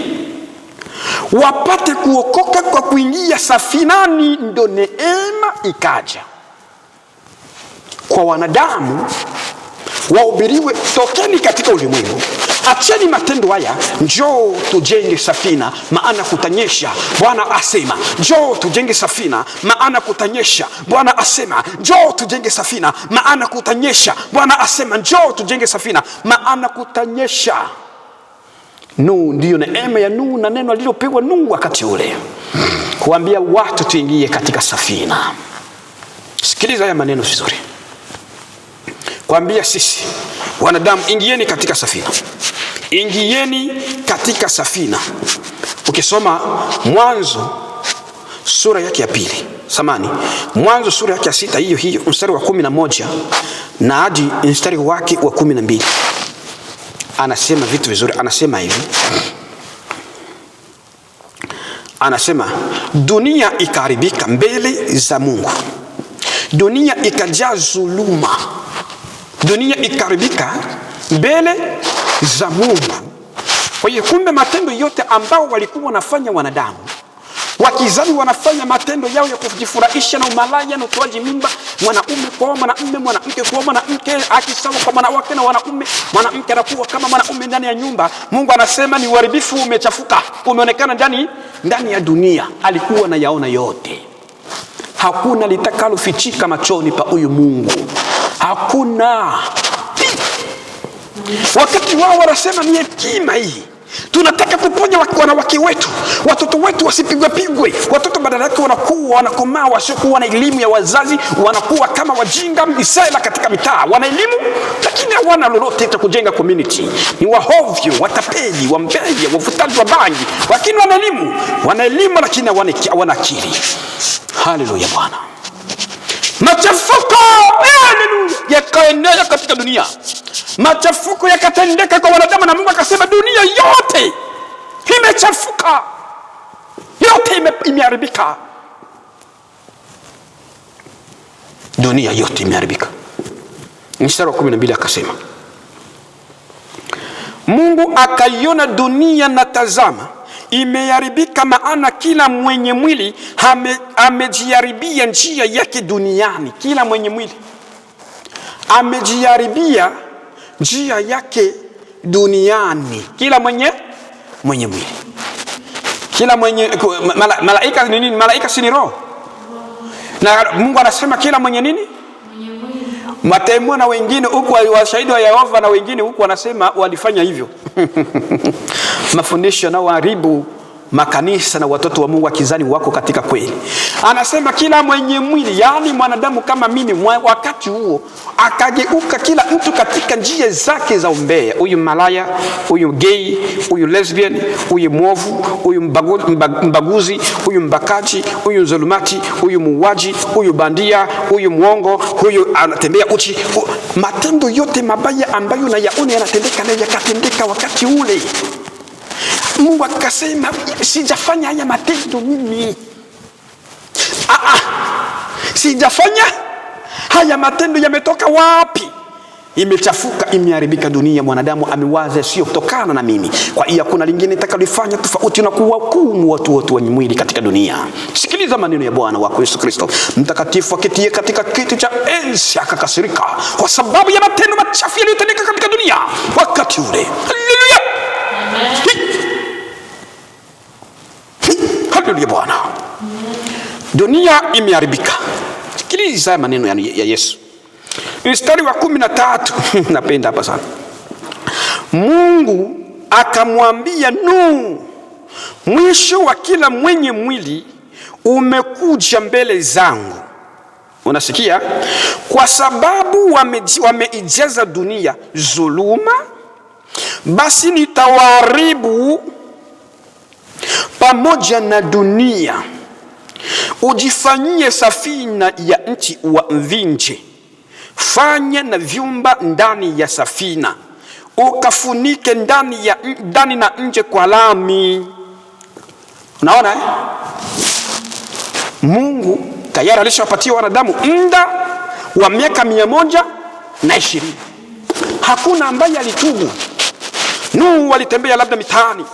wapate kuokoka kwa kuingia safinani. Ndo neema ikaja kwa wanadamu, wahubiriwe, tokeni katika ulimwengu, acheni matendo haya, njoo tujenge safina, maana kutanyesha. Bwana asema njoo tujenge safina, maana kutanyesha. Bwana asema njoo tujenge safina, maana kutanyesha. Bwana asema njoo tujenge safina, maana kutanyesha. Nuhu, ndiyo neema ya Nuhu na neno alilopewa Nuhu wakati ule, kuambia watu tuingie katika safina. Sikiliza haya maneno vizuri, kuambia sisi wanadamu, ingieni katika safina, ingieni katika safina. Ukisoma Mwanzo sura yake ya 2, samani, Mwanzo sura yake ya 6, hiyo hiyo mstari wa 11 na hadi mstari wake wa 12, anasema vitu vizuri. Anasema hivi, anasema dunia ikaharibika mbele za Mungu, dunia ikajaa zuluma, dunia ikaharibika mbele za Mungu. Kwa hiyo kumbe matendo yote ambao walikuwa wanafanya wanadamu wakizani wanafanya matendo yao ya kujifurahisha na umalaya na utoaji mimba, mwanaume kwa mwanaume, mwanamke kwa mwanamke, haki sawa kwa wanawake na wanaume, mwanamke anakuwa kama mwanaume ndani ya nyumba. Mungu anasema ni uharibifu umechafuka, umeonekana ndani ya dunia. Alikuwa na yaona yote, hakuna litakalofichika machoni pa huyu Mungu, hakuna. Wakati wao wanasema ni hekima hii, tunataka kuponya wanawake wetu, watoto wetu wasipigwe pigwe. Watoto badala yake wanakuwa wanakomaa, wasiokuwa na elimu ya wazazi, wanakuwa kama wajinga misela katika mitaa. Wana elimu lakini hawana lolote cha kujenga community. Ni wahovyo, watapeli, wambea, wavutaji wa bangi, lakini wana elimu. Wana elimu lakini hawana akili. Haleluya Bwana. Machafuko yakaenea katika dunia, machafuko yakatendeka kwa wanadamu, na Mungu akasema dunia yote imechafuka, yote imeharibika, dunia yote imeharibika. Mstari wa 12 akasema, Mungu akaiona dunia na tazama imeharibika, maana kila mwenye mwili amejiharibia njia yake duniani. Kila mwenye mwili amejiharibia njia yake duniani. Kila mwenye mwili, kila mwenye malaika ni nini? Malaika si ni roho? Na Mungu anasema kila mwenye nini? Matemo na wengine huku washahidi wa Yehova na wengine huku wanasema walifanya hivyo. Mafundisho na waharibu Makanisa na watoto wa Mungu akizani wako katika kweli. Anasema kila mwenye mwili, yaani mwanadamu kama mimi, wakati huo akageuka kila mtu katika njia zake za umbea. Huyu malaya, huyu gay, huyu lesbian, huyu mwovu, huyu mbaguzi, huyu mbakaji, huyu zulumati, huyu muuaji, huyu bandia, huyu mwongo, huyu anatembea uchi. Matendo yote mabaya ambayo nayaona yanatendeka na yakatendeka wakati ule. Mungu akasema sijafanya haya matendo mimi. Sijafanya haya matendo, yametoka wapi? Imechafuka, imeharibika dunia, mwanadamu amewaza sio kutokana na mimi. Kwa hiyo hakuna lingine nitakalofanya tofauti na kuwahukumu watu wote wenye mwili katika dunia. Sikiliza maneno ya Bwana wako Yesu Kristo mtakatifu akitie katika kiti cha enzi akakasirika kwa sababu ya matendo machafu yaliyotendeka katika dunia wakati ule. Haleluya! Haleluya Bwana. Dunia imeharibika. Sikiliza maneno ya Yesu. Mstari wa 13 napenda hapa sana. Mungu akamwambia Nuhu, mwisho wa kila mwenye mwili umekuja mbele zangu. Unasikia? Kwa sababu wameijaza dunia dhuluma, basi nitawaharibu pamoja na dunia. Ujifanyie safina ya mti wa mvinje, fanya na vyumba ndani ya safina, ukafunike ndani na nje kwa lami. Unaona Mungu tayari alishawapatia wanadamu muda wa miaka 120. Hakuna ambaye alitubu. Nuhu alitembea labda mitaani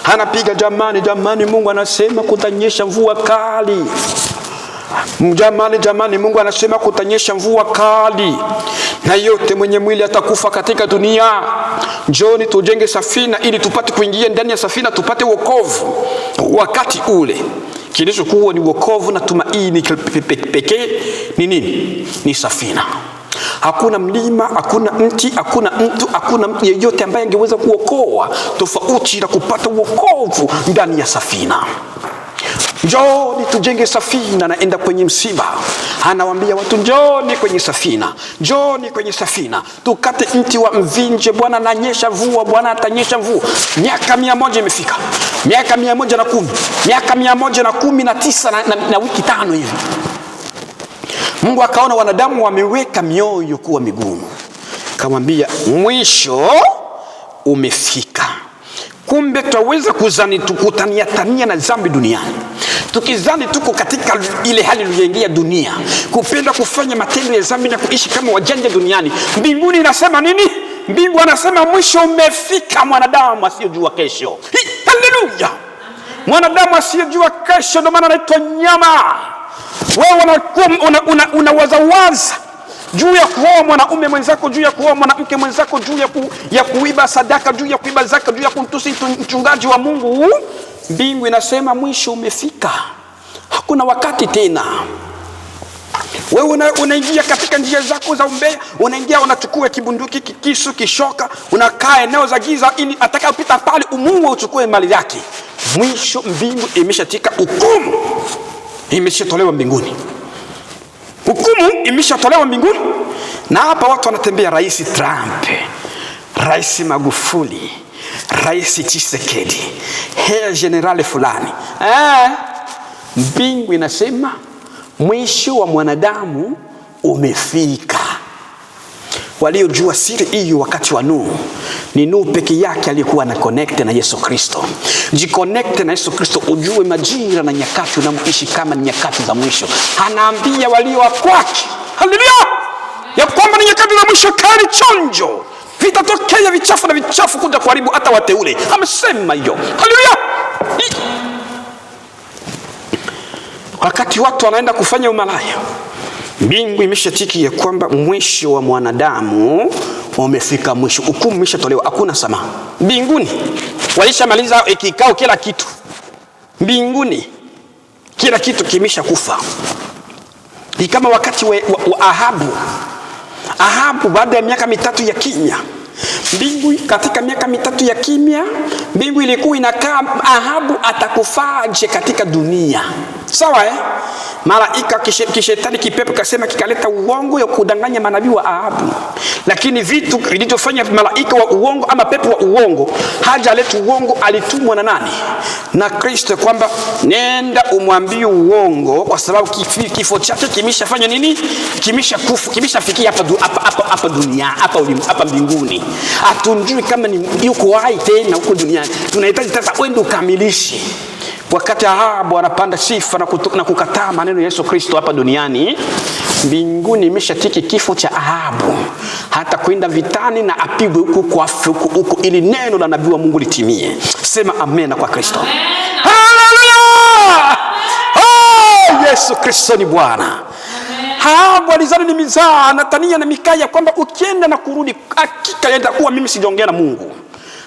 anapiga, jamani jamani, Mungu anasema kutanyesha mvua kali. Jamani jamani, Mungu anasema kutanyesha mvua kali na yote mwenye mwili atakufa katika dunia. Njoni tujenge safina ili tupate kuingia ndani ya safina tupate wokovu. Wakati ule kilichokuwa ni wokovu na tumaini pekee ni nini? Ni safina. Hakuna mlima, hakuna mti, hakuna mtu, hakuna mtu yeyote ambaye angeweza kuokoa tofauti na kupata wokovu ndani ya safina. Njooni tujenge safina. Naenda kwenye msiba, anawaambia watu njooni kwenye safina, njooni kwenye safina, tukate mti wa mvinje. Bwana ananyesha mvua, Bwana atanyesha mvua. Miaka 100 imefika, miaka 110, miaka 119 na wiki 5 hivi. Mungu akaona wanadamu wameweka mioyo kuwa migumu, kamwambia mwisho umefika. Kumbe twaweza kuzani tukutania tania na dhambi duniani, tukizani tuko katika ile hali iliyoingia dunia, kupenda kufanya matendo ya dhambi na kuishi kama wajanja duniani. Mbinguni inasema nini? Mbingu anasema mwisho umefika, mwanadamu asiyejua kesho. Haleluya! Mwanadamu asiyejua kesho, ndio maana anaitwa nyama. Wewe unawazawaza juu ya kuoa mwanaume mwenzako, juu ya kuoa mwanamke mwenzako, juu ya kuiba sadaka, juu ya kuiba zaka, juu ya kumtusi mchungaji wa Mungu. Mbingu inasema mwisho umefika, hakuna wakati tena. Wewe unaingia katika njia zako za umbea, unaingia unachukua kibunduki, kisu, kishoka, unakaa eneo za giza ili atakayopita pale umuue, uchukue mali yake. Mwisho mbingu imeshatika hukumu, imeshatolewa mbinguni. Hukumu imeshatolewa mbinguni. Na hapa watu wanatembea, Rais Trump, Rais Magufuli, Rais Tshisekedi, Herr General fulani. Mbingu inasema mwisho wa mwanadamu umefika. Waliojua siri hiyo wakati wa Nuhu, ni Nuhu peke yake aliyekuwa na connect na Yesu Kristo. Jiconnect na Yesu Kristo ujue majira na nyakati unamoishi kama ni nyakati za mwisho. Anaambia walio wa kwake, haleluya, ya kwamba ni nyakati za mwisho, kali chonjo, vitatokea vichafu na vichafu kuja kuharibu hata wateule. Amesema hiyo. Haleluya. Wakati watu wanaenda kufanya umalaya, mbingu imeshatiki ya kwamba mwisho wa mwanadamu umefika mwisho. Hukumu imeshatolewa, hakuna samaha. Mbinguni walishamaliza kikao, kila kitu. Mbinguni kila kitu kimeshakufa. Ni kama wakati wa Ahabu. Ahabu baada ya miaka 3 ya kimya, Mbingu katika miaka 3 ya kimya, mbingu ilikuwa inakaa Ahabu atakufaje katika dunia. Sawa eh? Malaika kishetani kipepo kasema kikaleta uongo ya kudanganya manabii wa Ahabu. Lakini vitu vilivyofanya malaika wa uongo ama pepo wa uongo, hajaleta uongo, alitumwa na nani? Na Kristo, kwamba nenda umwambie uongo kwa sababu kifo chake kimeshafanya nini? Kimeshakufa, kimeshafikia hapa dunia, hapa hapa mbinguni. Hatujui kama ni yuko hai tena huko duniani. Tunahitaji sasa uende ukamilishe. Wakati Ahabu anapanda sifa na kukataa maneno ya Yesu Kristo hapa duniani, mbinguni imeshatiki kifo cha Ahabu, hata kwenda vitani na apigwe huku kwa huku, ili neno la nabii wa Mungu litimie. Sema amena kwa Kristo. Haleluya! Oh, Yesu Kristo ni Bwana. Ahabu alizani ni mizaa Natania na Mikaya kwamba ukienda na kurudi hakika yatakuwa mimi sijaongea na Mungu.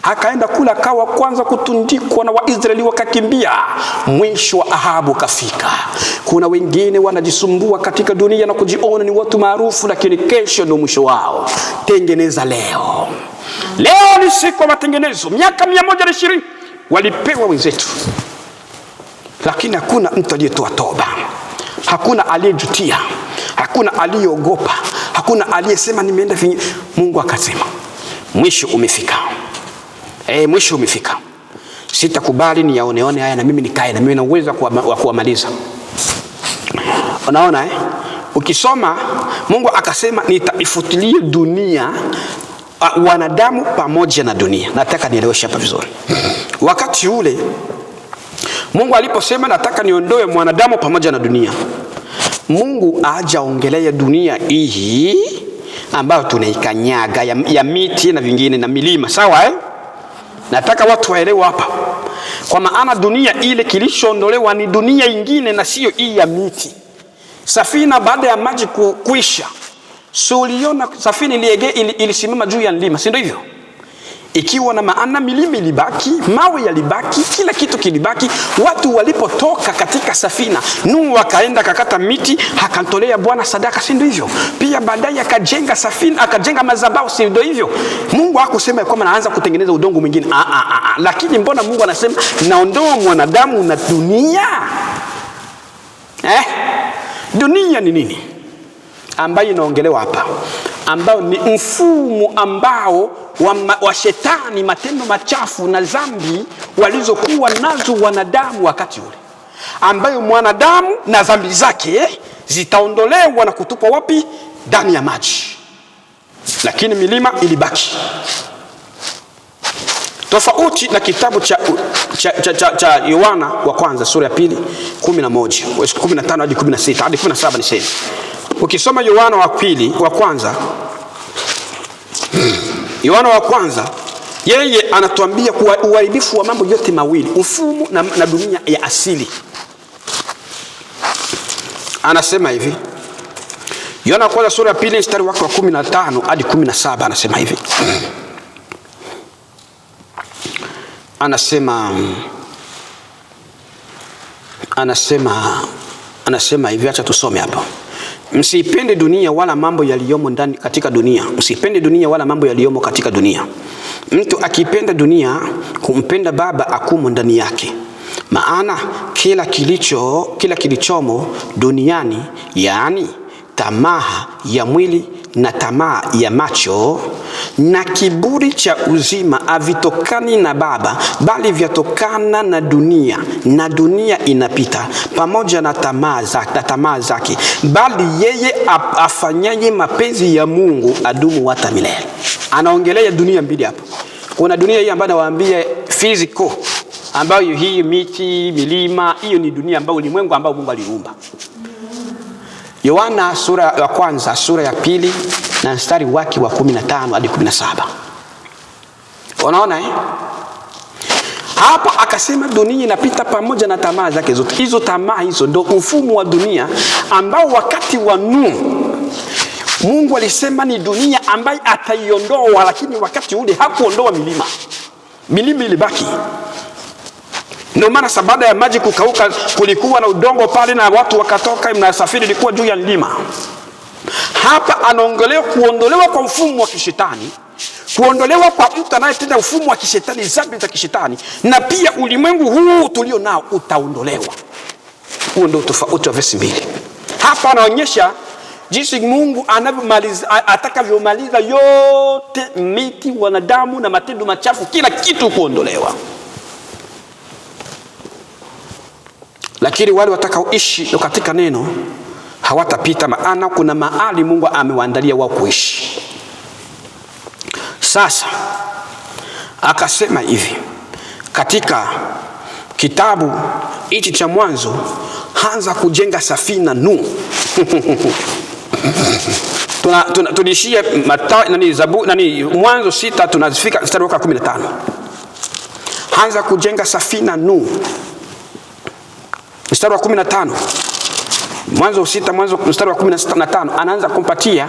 Akaenda kula akawa kwanza kutundikwa na Waisraeli wakakimbia. Mwisho wa Ahabu kafika. Kuna wengine wanajisumbua katika dunia na kujiona ni watu maarufu, lakini kesho ndio mwisho wao. Tengeneza leo. Leo ni siku ya matengenezo. Miaka 120 walipewa wenzetu, lakini hakuna mtu aliyetoa toba, hakuna aliyejutia, hakuna aliyeogopa, hakuna aliyesema nimeenda vingi. Mungu akasema mwisho umefika. Mwisho umefika. Sitakubali niyaoneone haya na mimi nikae, na mimi na uwezo wa kuwamaliza. Unaona eh? Ukisoma Mungu akasema nitaifutilia dunia wanadamu pamoja na dunia. Nataka nieleweshe hapa vizuri. Wakati ule Mungu aliposema nataka niondoe mwanadamu pamoja na dunia, Mungu hajaongelea dunia hii ambayo tunaikanyaga ya miti na vingine na milima, sawa eh? Nataka watu waelewe hapa. Kwa maana dunia ile kilichoondolewa ni dunia ingine na sio hii ya miti. Safina baada ya maji kuisha, so uliona safina ilisimama juu ya mlima, si ndio hivyo? Ikiwa na maana milima ilibaki, mawe yalibaki, kila kitu kilibaki. Watu walipotoka katika safina, Nuhu akaenda akakata miti, akatolea Bwana sadaka, si ndio hivyo? Pia baadaye akajenga safina, akajenga madhabahu, si ndio hivyo? Mungu hakusema kwamba anaanza kutengeneza udongo mwingine. Lakini mbona Mungu anasema naondoa mwanadamu na dunia? Dunia ni nini ambayo inaongelewa hapa? Ambao ni mfumo ambao wa shetani, matendo machafu na dhambi walizokuwa nazo wanadamu wakati ule, ambayo mwanadamu na dhambi zake zitaondolewa na kutupwa wapi? Ndani ya maji. Lakini milima ilibaki. Tofauti na kitabu cha Yohana wa kwanza sura ya 2 11 15 hadi 16 hadi 17 niseme. Ukisoma Yohana wa pili wa kwanza, Yohana wa kwanza yeye anatuambia kuwa uharibifu wa mambo yote mawili, mfumo na dunia ya asili. Anasema hivi, Yohana wa kwanza sura ya 2 mstari wake wa 15 hadi 17, anasema hivi. Anasema hivi, acha tusome hapo. Msipende dunia wala mambo yaliyomo ndani katika dunia. Msipende dunia wala mambo yaliyomo katika dunia. Mtu akipenda dunia, kumpenda Baba akumo ndani yake. Maana kila kilichomo duniani, yaani tamaa ya mwili na tamaa ya macho na kiburi cha uzima, havitokani na Baba, bali vyatokana na dunia, na dunia inapita pamoja na tamaa zake, bali yeye afanyaye mapenzi ya Mungu adumu hata milele. Anaongelea dunia mbili hapo. Kuna dunia hii ambayo nawaambia physical, ambayo hii miti, milima, hiyo ni dunia ambayo ulimwengu ambao Mungu aliumba. Yohana sura ya kwanza sura ya 2 na mstari wake wa 15 hadi 17. Unaona eh? Hapa akasema dunia inapita pamoja na tamaa zake zote. Hizo tamaa hizo ndio mfumo wa dunia ambao wakati wa Nuhu Mungu alisema ni dunia ambaye ataiondoa, lakini wakati ule hakuondoa milima. Milima ilibaki. Ndio maana baada ya maji kukauka kulikuwa na udongo pale na watu wakatoka na safari ilikuwa juu ya mlima. Hapa anaongelea kuondolewa kwa mfumo wa kishetani Kuondolewa kwa mtu anayetenda ufumu wa kishetani, dhambi za kishetani, na pia ulimwengu huu tulio nao utaondolewa. Huo ndio tofauti wa vesi mbili. Hapa anaonyesha jinsi Mungu anavyomaliza, atakavyomaliza yote, miti, wanadamu na matendo machafu, kila kitu kuondolewa. Lakini wale watakaoishi katika neno hawatapita, maana kuna mahali Mungu amewaandalia wao kuishi. Sasa akasema hivi katika kitabu hichi cha Mwanzo, anza kujenga safina Nuhu. Tulishia Mwanzo 6, tunafika mstari wa 15. Anza kujenga safina Nuhu, mstari wa 15. Mwanzo 6, mwanzo mstari wa 15 anaanza kumpatia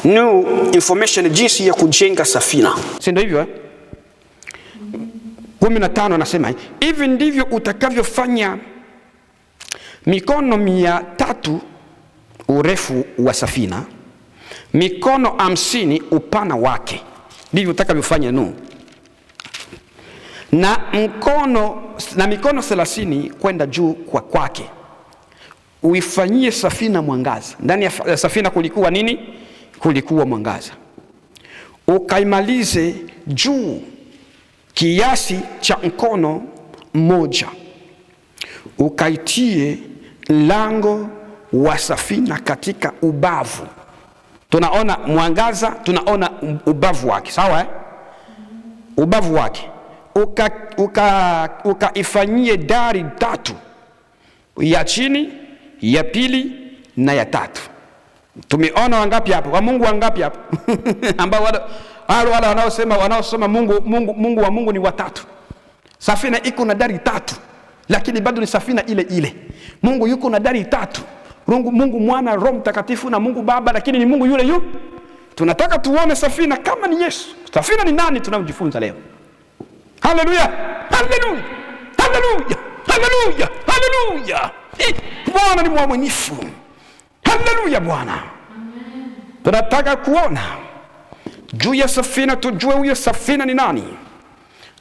new information jinsi ya kujenga safina, si ndio hivyo eh? 15 anasema hivi ndivyo utakavyofanya mikono 300 urefu wa safina, mikono 50 upana wake. Ndivyo utakavyofanya Nuhu, na mikono 30 kwenda juu kwa kwake. Uifanyie safina mwangaza. Ndani ya safina kulikuwa nini? Kulikuwa mwangaza. Ukaimalize juu kiasi cha mkono mmoja, ukaitie lango wa safina katika ubavu. Tunaona mwangaza, tunaona ubavu wake, sawa eh? Ubavu wake ukaifanyie dari tatu, ya chini, ya pili na ya tatu. Tumeona wangapi hapo? Wa Mungu wangapi hapo? Ambao wale wanaosema wanaosoma Mungu, Mungu, Mungu wa Mungu ni watatu. Safina iko na dari tatu, lakini bado ni safina ile ile. Mungu yuko na dari tatu. Mungu Mwana, Roho Mtakatifu na Mungu Baba, lakini ni Mungu yule yule. Tunataka tuone safina kama ni Yesu. Safina ni nani tunayojifunza leo? Haleluya! Haleluya! Haleluya! Haleluya! Haleluya! Bwana ni mwaminifu. Haleluya Bwana. Tunataka kuona juu ya safina, tujue huyo safina ni nani.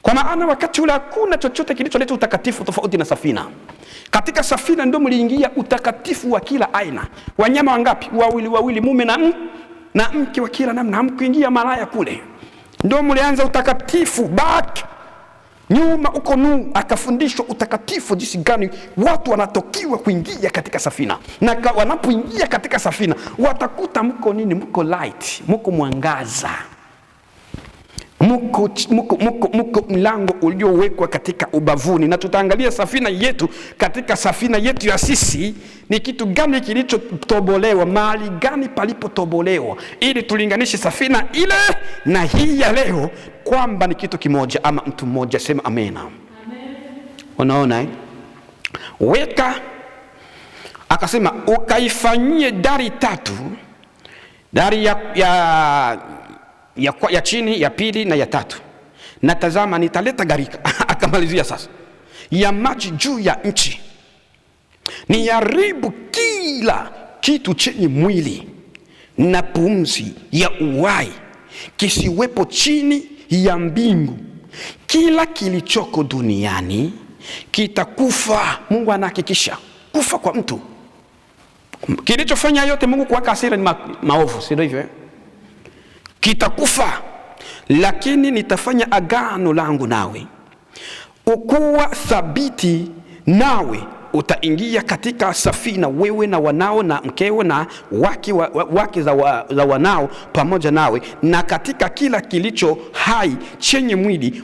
Kwa maana wakati ule hakuna chochote kilicholeta utakatifu tofauti na safina. Katika safina ndio mliingia utakatifu wa kila aina. Wanyama wangapi? Wawili wawili, mume na mke wa kila namna. Hamkuingia malaya kule. Ndio mlianza utakatifu back nyuma uko Nuhu akafundishwa utakatifu, jinsi gani watu wanatokiwa kuingia katika safina, na wanapoingia katika safina watakuta mko nini? Mko light, mko mwangaza, mko mlango uliowekwa katika ubavuni. Na tutaangalia safina yetu, katika safina yetu ya sisi ni kitu gani kilichotobolewa, mahali gani palipotobolewa, ili tulinganishe safina ile na hii ya leo kwamba ni kitu kimoja ama mtu mmoja. Sema amena. Amen. Unaona eh? Weka, akasema ukaifanyie dari tatu, dari ya chini, ya pili na ya tatu. Na tazama nitaleta gharika akamalizia sasa, ya maji juu ya nchi, niharibu kila kitu chenye mwili na pumzi ya uhai, kisiwepo chini ya mbingu. Kila kilichoko duniani kitakufa. Mungu anahakikisha kufa kwa mtu. Kilichofanya yote Mungu kuwaka hasira ni maovu, si ndio hivyo eh? Kitakufa, lakini nitafanya agano langu nawe, ukuwa thabiti nawe utaingia katika safina, wewe na wanao na mkewe na wake za wanao pamoja nawe, na katika kila kilicho hai chenye mwili,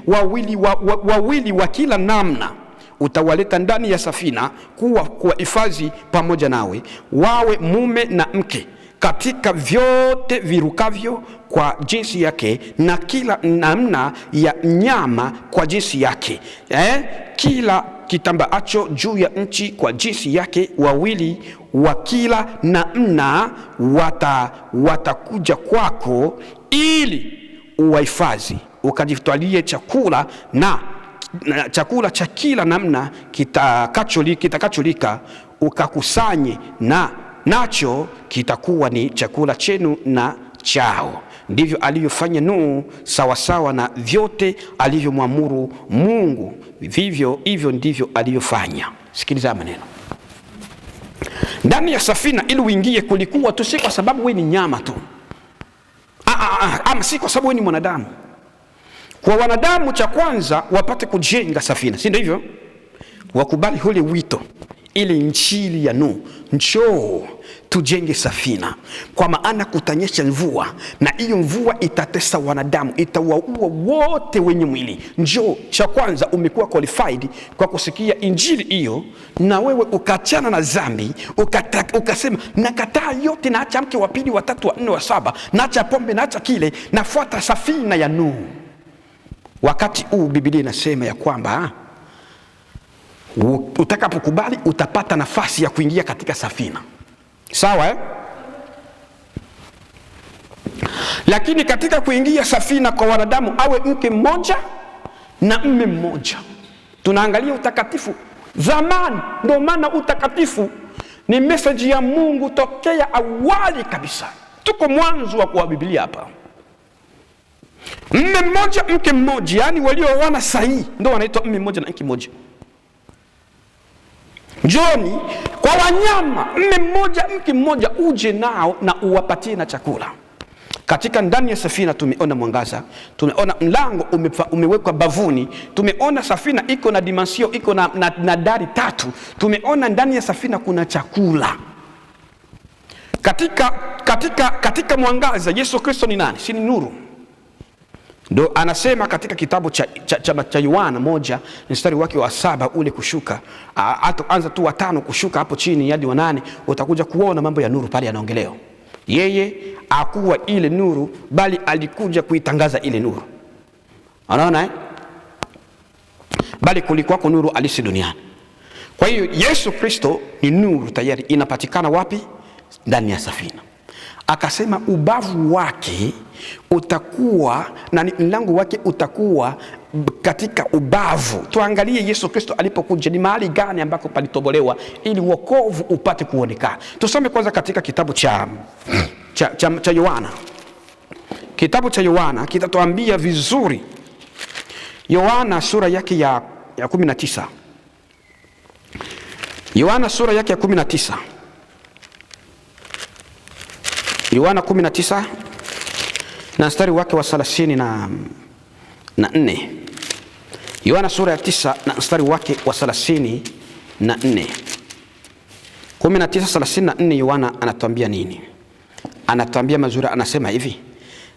wawili wa kila namna utawaleta ndani ya safina kuwa hifadhi pamoja nawe, wawe mume na mke, katika vyote virukavyo kwa jinsi yake, na kila namna ya nyama kwa jinsi yake, kila kitambaacho juu ya nchi kwa jinsi yake, wawili wa kila namna watakuja kwako ili uwahifadhi, ukajitwalie chakula na chakula cha kila namna kitakacholika, ukakusanye na nacho kitakuwa ni chakula chenu na chao. Ndivyo alivyofanya Nuhu sawasawa na vyote alivyomwamuru Mungu, vivyo hivyo ndivyo alivyofanya. Sikiliza maneno. Ndani ya safina ili uingie, kulikuwa tu si kwa sababu wewe ni nyama tu, ama si kwa sababu wewe ni mwanadamu. Kwa wanadamu, cha kwanza wapate kujenga safina, si ndio hivyo? Wakubali ule wito, ile injili ya Nuhu, njoo tujenge safina, kwa maana kutanyesha mvua, na hiyo mvua itatesa wanadamu, itawaua wote wenye mwili. Njoo. Cha kwanza umekuwa qualified kwa kusikia injili hiyo, na wewe ukachana na dhambi, ukasema nakataa yote, naacha mke wa pili, wa tatu, wa nne, wa saba, naacha pombe, naacha kile, nafuata safina ya Nuhu. Wakati huu Biblia inasema ya kwamba utakapokubali utapata nafasi ya kuingia katika safina, sawa eh? Lakini katika kuingia safina kwa wanadamu awe mke mmoja na mme mmoja. Tunaangalia utakatifu zamani, ndio maana utakatifu ni message ya Mungu tokea awali kabisa. Tuko mwanzo wa kwa Biblia hapa. Mme mmoja mke mmoja, yani walioana sahihi ndio wanaitwa mme mmoja na mke mmoja. Njoni kwa wanyama, mme mmoja mke mmoja, uje nao na uwapatie na chakula. Katika ndani ya safina tumeona mwangaza, tumeona mlango umewekwa bavuni, tumeona safina iko na dimansio, iko na dari tatu, tumeona ndani ya safina kuna chakula. Katika mwangaza, Yesu Kristo ni nani? Si ni nuru? Ndo anasema katika kitabu cha Yohana 1 mstari wake wa 7 ule kushuka, anza tu wa 5 kushuka hapo chini hadi wa 8, utakuja kuona mambo ya nuru pale yanaongelewa. Yeye hakuwa ile nuru, bali alikuja kuitangaza ile nuru. Unaona eh? Bali kulikuwako nuru alisi duniani. Kwa hiyo Yesu Kristo ni nuru tayari, inapatikana wapi? Ndani ya safina. Akasema ubavu wake utakuwa na mlango wake utakuwa katika ubavu. Tuangalie Yesu Kristo alipokuja ni mahali gani ambako palitobolewa ili wokovu upate kuonekana. Tusome kwanza katika kitabu cha Yohana. Kitabu cha Yohana kitatuambia vizuri. Yohana sura yake ya 19. Yohana sura yake ya 19. Yohana 19 na mstari wake wa 34. Yohana sura ya 9 na mstari wake wa 34. 19:34 Yohana anatuambia nini? Anatuambia mazuri, anasema hivi: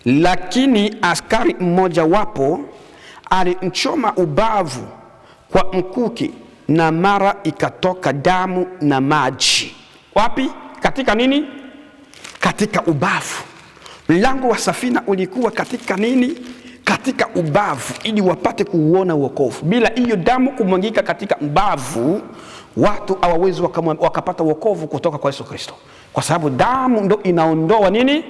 lakini askari mmoja wapo alimchoma ubavu kwa mkuki, na mara ikatoka damu na maji. Wapi? Katika nini? Katika ubavu. Mlango wa safina ulikuwa katika nini? Katika ubavu, ili wapate kuuona wokovu. Bila hiyo damu kumwangika katika ubavu, watu hawawezi wakapata wokovu kutoka kwa Yesu Kristo, kwa sababu damu ndo inaondoa nini?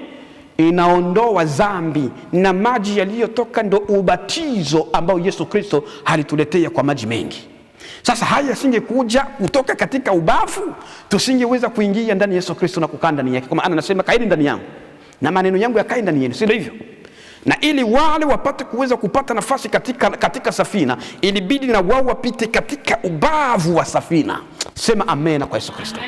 Inaondoa dhambi, na maji yaliyotoka ndo ubatizo ambao Yesu Kristo alituletea kwa maji mengi. Sasa haya yasingekuja kutoka katika ubavu, tusingeweza kuingia ndani ya Yesu Kristo na kukaa ndani yake. Kwa maana anasema kaeni ndani yangu na maneno yangu yakae ndani yenu, si ndio hivyo? Na ili wale wapate kuweza kupata nafasi katika safina, ilibidi na wao wapite katika ubavu wa safina. Sema amena kwa Yesu Kristo.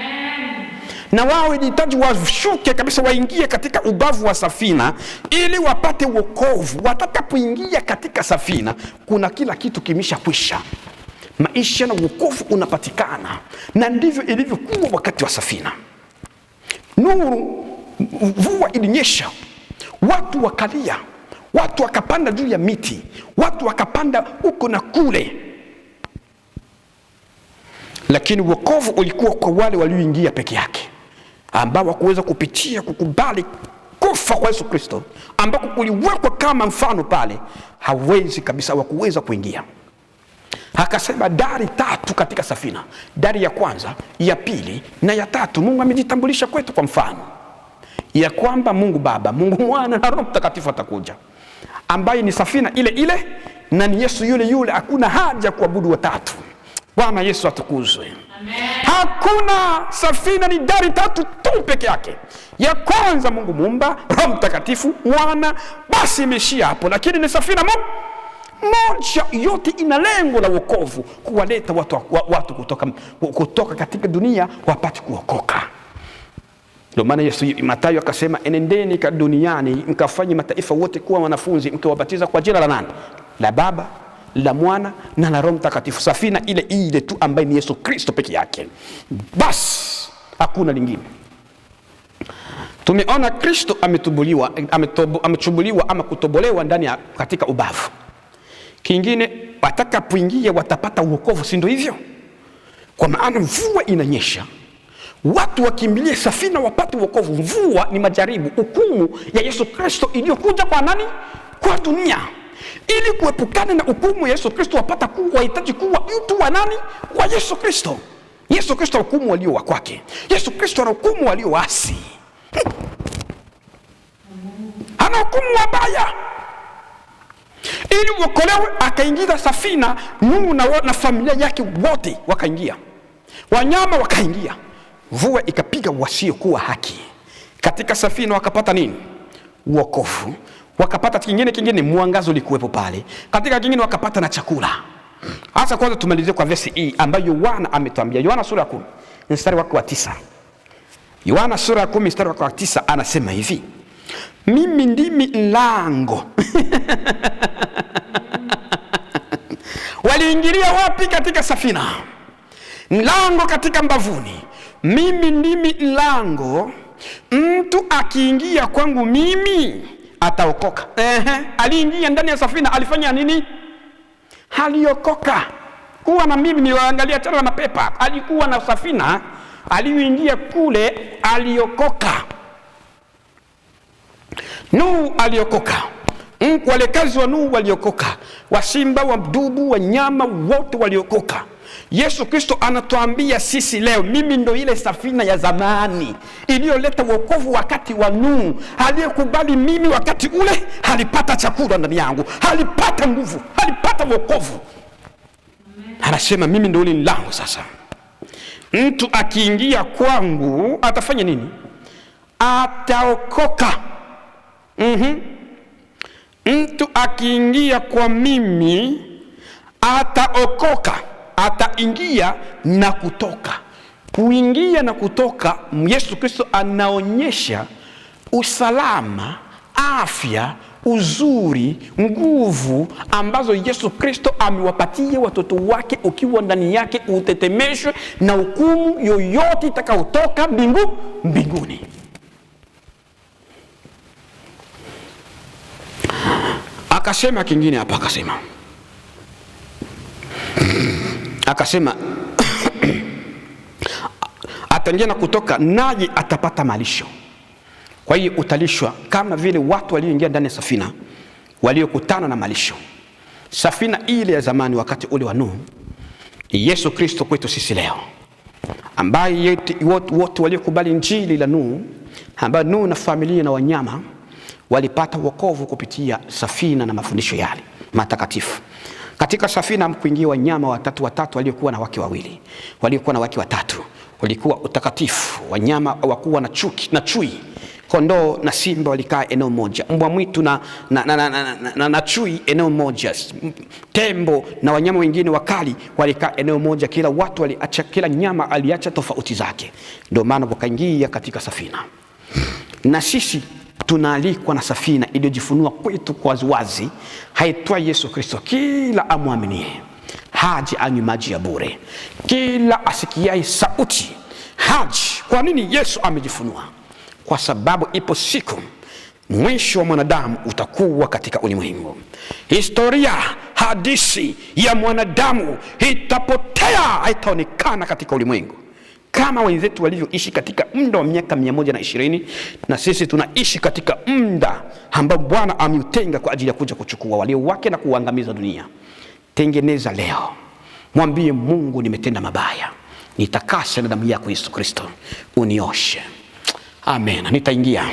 Na wao ilihitaji washuke kabisa, waingie katika ubavu wa safina ili wapate wokovu. Watakapoingia katika safina, kuna kila kitu kimeshakwisha. Maisha na wokovu unapatikana. Na ndivyo ilivyokuwa wakati wa safina. Nuru, mvua ilinyesha, watu wakalia, watu wakapanda juu ya miti, watu wakapanda huko na kule. Lakini wokovu ulikuwa kwa wale walioingia peke yake, ambao hawakuweza kupitia kukubali kufa kwa Yesu Kristo, ambako kuliwekwa kama mfano pale, hawezi kabisa, hawakuweza kuingia. Akasema dari tatu katika safina, dari ya kwanza, ya pili na ya tatu. Mungu amejitambulisha kwetu kwa mfano ya kwamba Mungu Baba, Mungu Mwana na Roho Mtakatifu atakuja, ambaye ni safina ile ile na ni Yesu yule yule. Hakuna haja kuabudu watatu. Bwana Yesu atukuzwe. Amen. Hakuna safina, ni dari tatu tu peke yake. Ya kwanza Mungu Muumba, Roho Mtakatifu, Mwana, basi imeishia hapo. Lakini ni safina moja, yote ina lengo la wokovu, kuwaleta watu kutoka katika dunia wapate kuokoka. Ndio maana Yesu Mathayo akasema, enendeni duniani mkafanye mataifa wote kuwa wanafunzi, mkiwabatiza kwa jina la nani? La Baba, la Mwana na la Roho Mtakatifu. Safina ile ile tu ambaye ni Yesu Kristo peke yake. Bas, hakuna lingine. Tumeona Kristo amechubuliwa ama kutobolewa ndani ya katika ubavu. Kingine, watakapoingia watapata wokovu, si ndio hivyo? Kwa maana mvua inanyesha, watu wakimbilie safina wapate wokovu. Mvua ni majaribu, hukumu ya Yesu Kristo iliyokuja kwa nani? Kwa dunia. Ili kuepukana na hukumu ya Yesu Kristo, wapata kuwa wahitaji kuwa mtu wa nani? Wa Yesu Kristo. Yesu Kristo hukumu walio wa kwake. Yesu Kristo anahukumu walio waasi. Anahukumu wabaya. Ili uokolewe, akaingiza safina Nuhu na familia yake wote wakaingia. Wanyama wakaingia. Mvua ikapiga wasiokuwa haki. Katika safina wakapata nini? Wokovu. Wakapata kingine, mwangazo ulikuwepo pale. Katika kingine wakapata na chakula. Hasa kwanza tumalizie kwa verse hii ambayo Yohana ametuambia. Yohana sura ya 10 mstari wake wa 9. Yohana sura ya 10 mstari wake wa 9 anasema hivi: mimi ndimi mlango. Waliingilia wapi? Katika safina. Mlango katika mbavuni. Mimi ndimi mlango, mtu akiingia kwangu mimi ataokoka. Aliingia ndani ya safina, alifanya nini? Aliokoka. Kuwa na mimi niwaangalia tena na mapepa. Alikuwa na safina, aliingia kule, aliokoka. Nuhu aliokoka. Walekazi wa Nuhu waliokoka. Wasimba, wadubu, wanyama wote waliokoka. Yesu Kristo anatuambia sisi leo, mimi ndo ile safina ya zamani iliyoleta wokovu wakati wa Nuhu. Aliyekubali mimi wakati ule alipata chakula ndani yangu, alipata nguvu, alipata wokovu. Anasema mimi ndo ule mlango sasa. Mtu akiingia kwangu atafanya nini? Ataokoka. Mtu akiingia kwa mimi ataokoka. Ataingia na kutoka. Kuingia na kutoka, Yesu Kristo anaonyesha usalama, afya, uzuri, nguvu ambazo Yesu Kristo amewapatia watoto wake. Ukiwa ndani yake utetemeshwe na hukumu yoyote itakayotoka mbinguni. Akasema kingine hapa, akasema ataingia na kutoka, naye atapata malisho. Kwa hiyo utalishwa kama vile watu walioingia ndani ya safina waliokutana na malisho. Safina ile ya zamani wakati ule wa Nuhu, Yesu Kristo kwetu sisi leo, ambaye wote waliokubali injili la Nuhu, ambaye Nuhu na familia na wanyama walipata wokovu kupitia safina na mafundisho yale matakatifu. Katika safina mkuingia wanyama watatu waliokuwa na wake wawili, waliokuwa na wake watatu. Walikuwa utakatifu, wanyama hawakuwa na chuki na chui. Kondoo na simba walikaa eneo moja, mbwa mwitu na chui eneo moja, tembo na wanyama wengine wakali walikaa eneo moja. Kila watu waliacha, kila nyama aliacha tofauti zake. Ndio maana wakaingia katika safina. Na sisi tunaalikwa na safina iliyojifunua kwetu kwa waziwazi, haitwa Yesu Kristo. Kila amwaminie haji anywe maji ya bure, kila asikiaye sauti haji. Kwa nini Yesu amejifunua? Kwa sababu ipo siku mwisho wa mwanadamu utakuwa katika ulimwengu. Historia, hadisi ya mwanadamu itapotea, haitaonekana katika ulimwengu. Kama wenzetu walivyoishi katika muda wa miaka 120, na sisi tunaishi katika muda ambao Bwana ameutenga kwa ajili ya kuja kuchukua walio wake na kuangamiza dunia. Tengeneza leo, mwambie Mungu, nimetenda mabaya, nitakase na damu yako Yesu Kristo, unioshe. Amen. Nitaingia.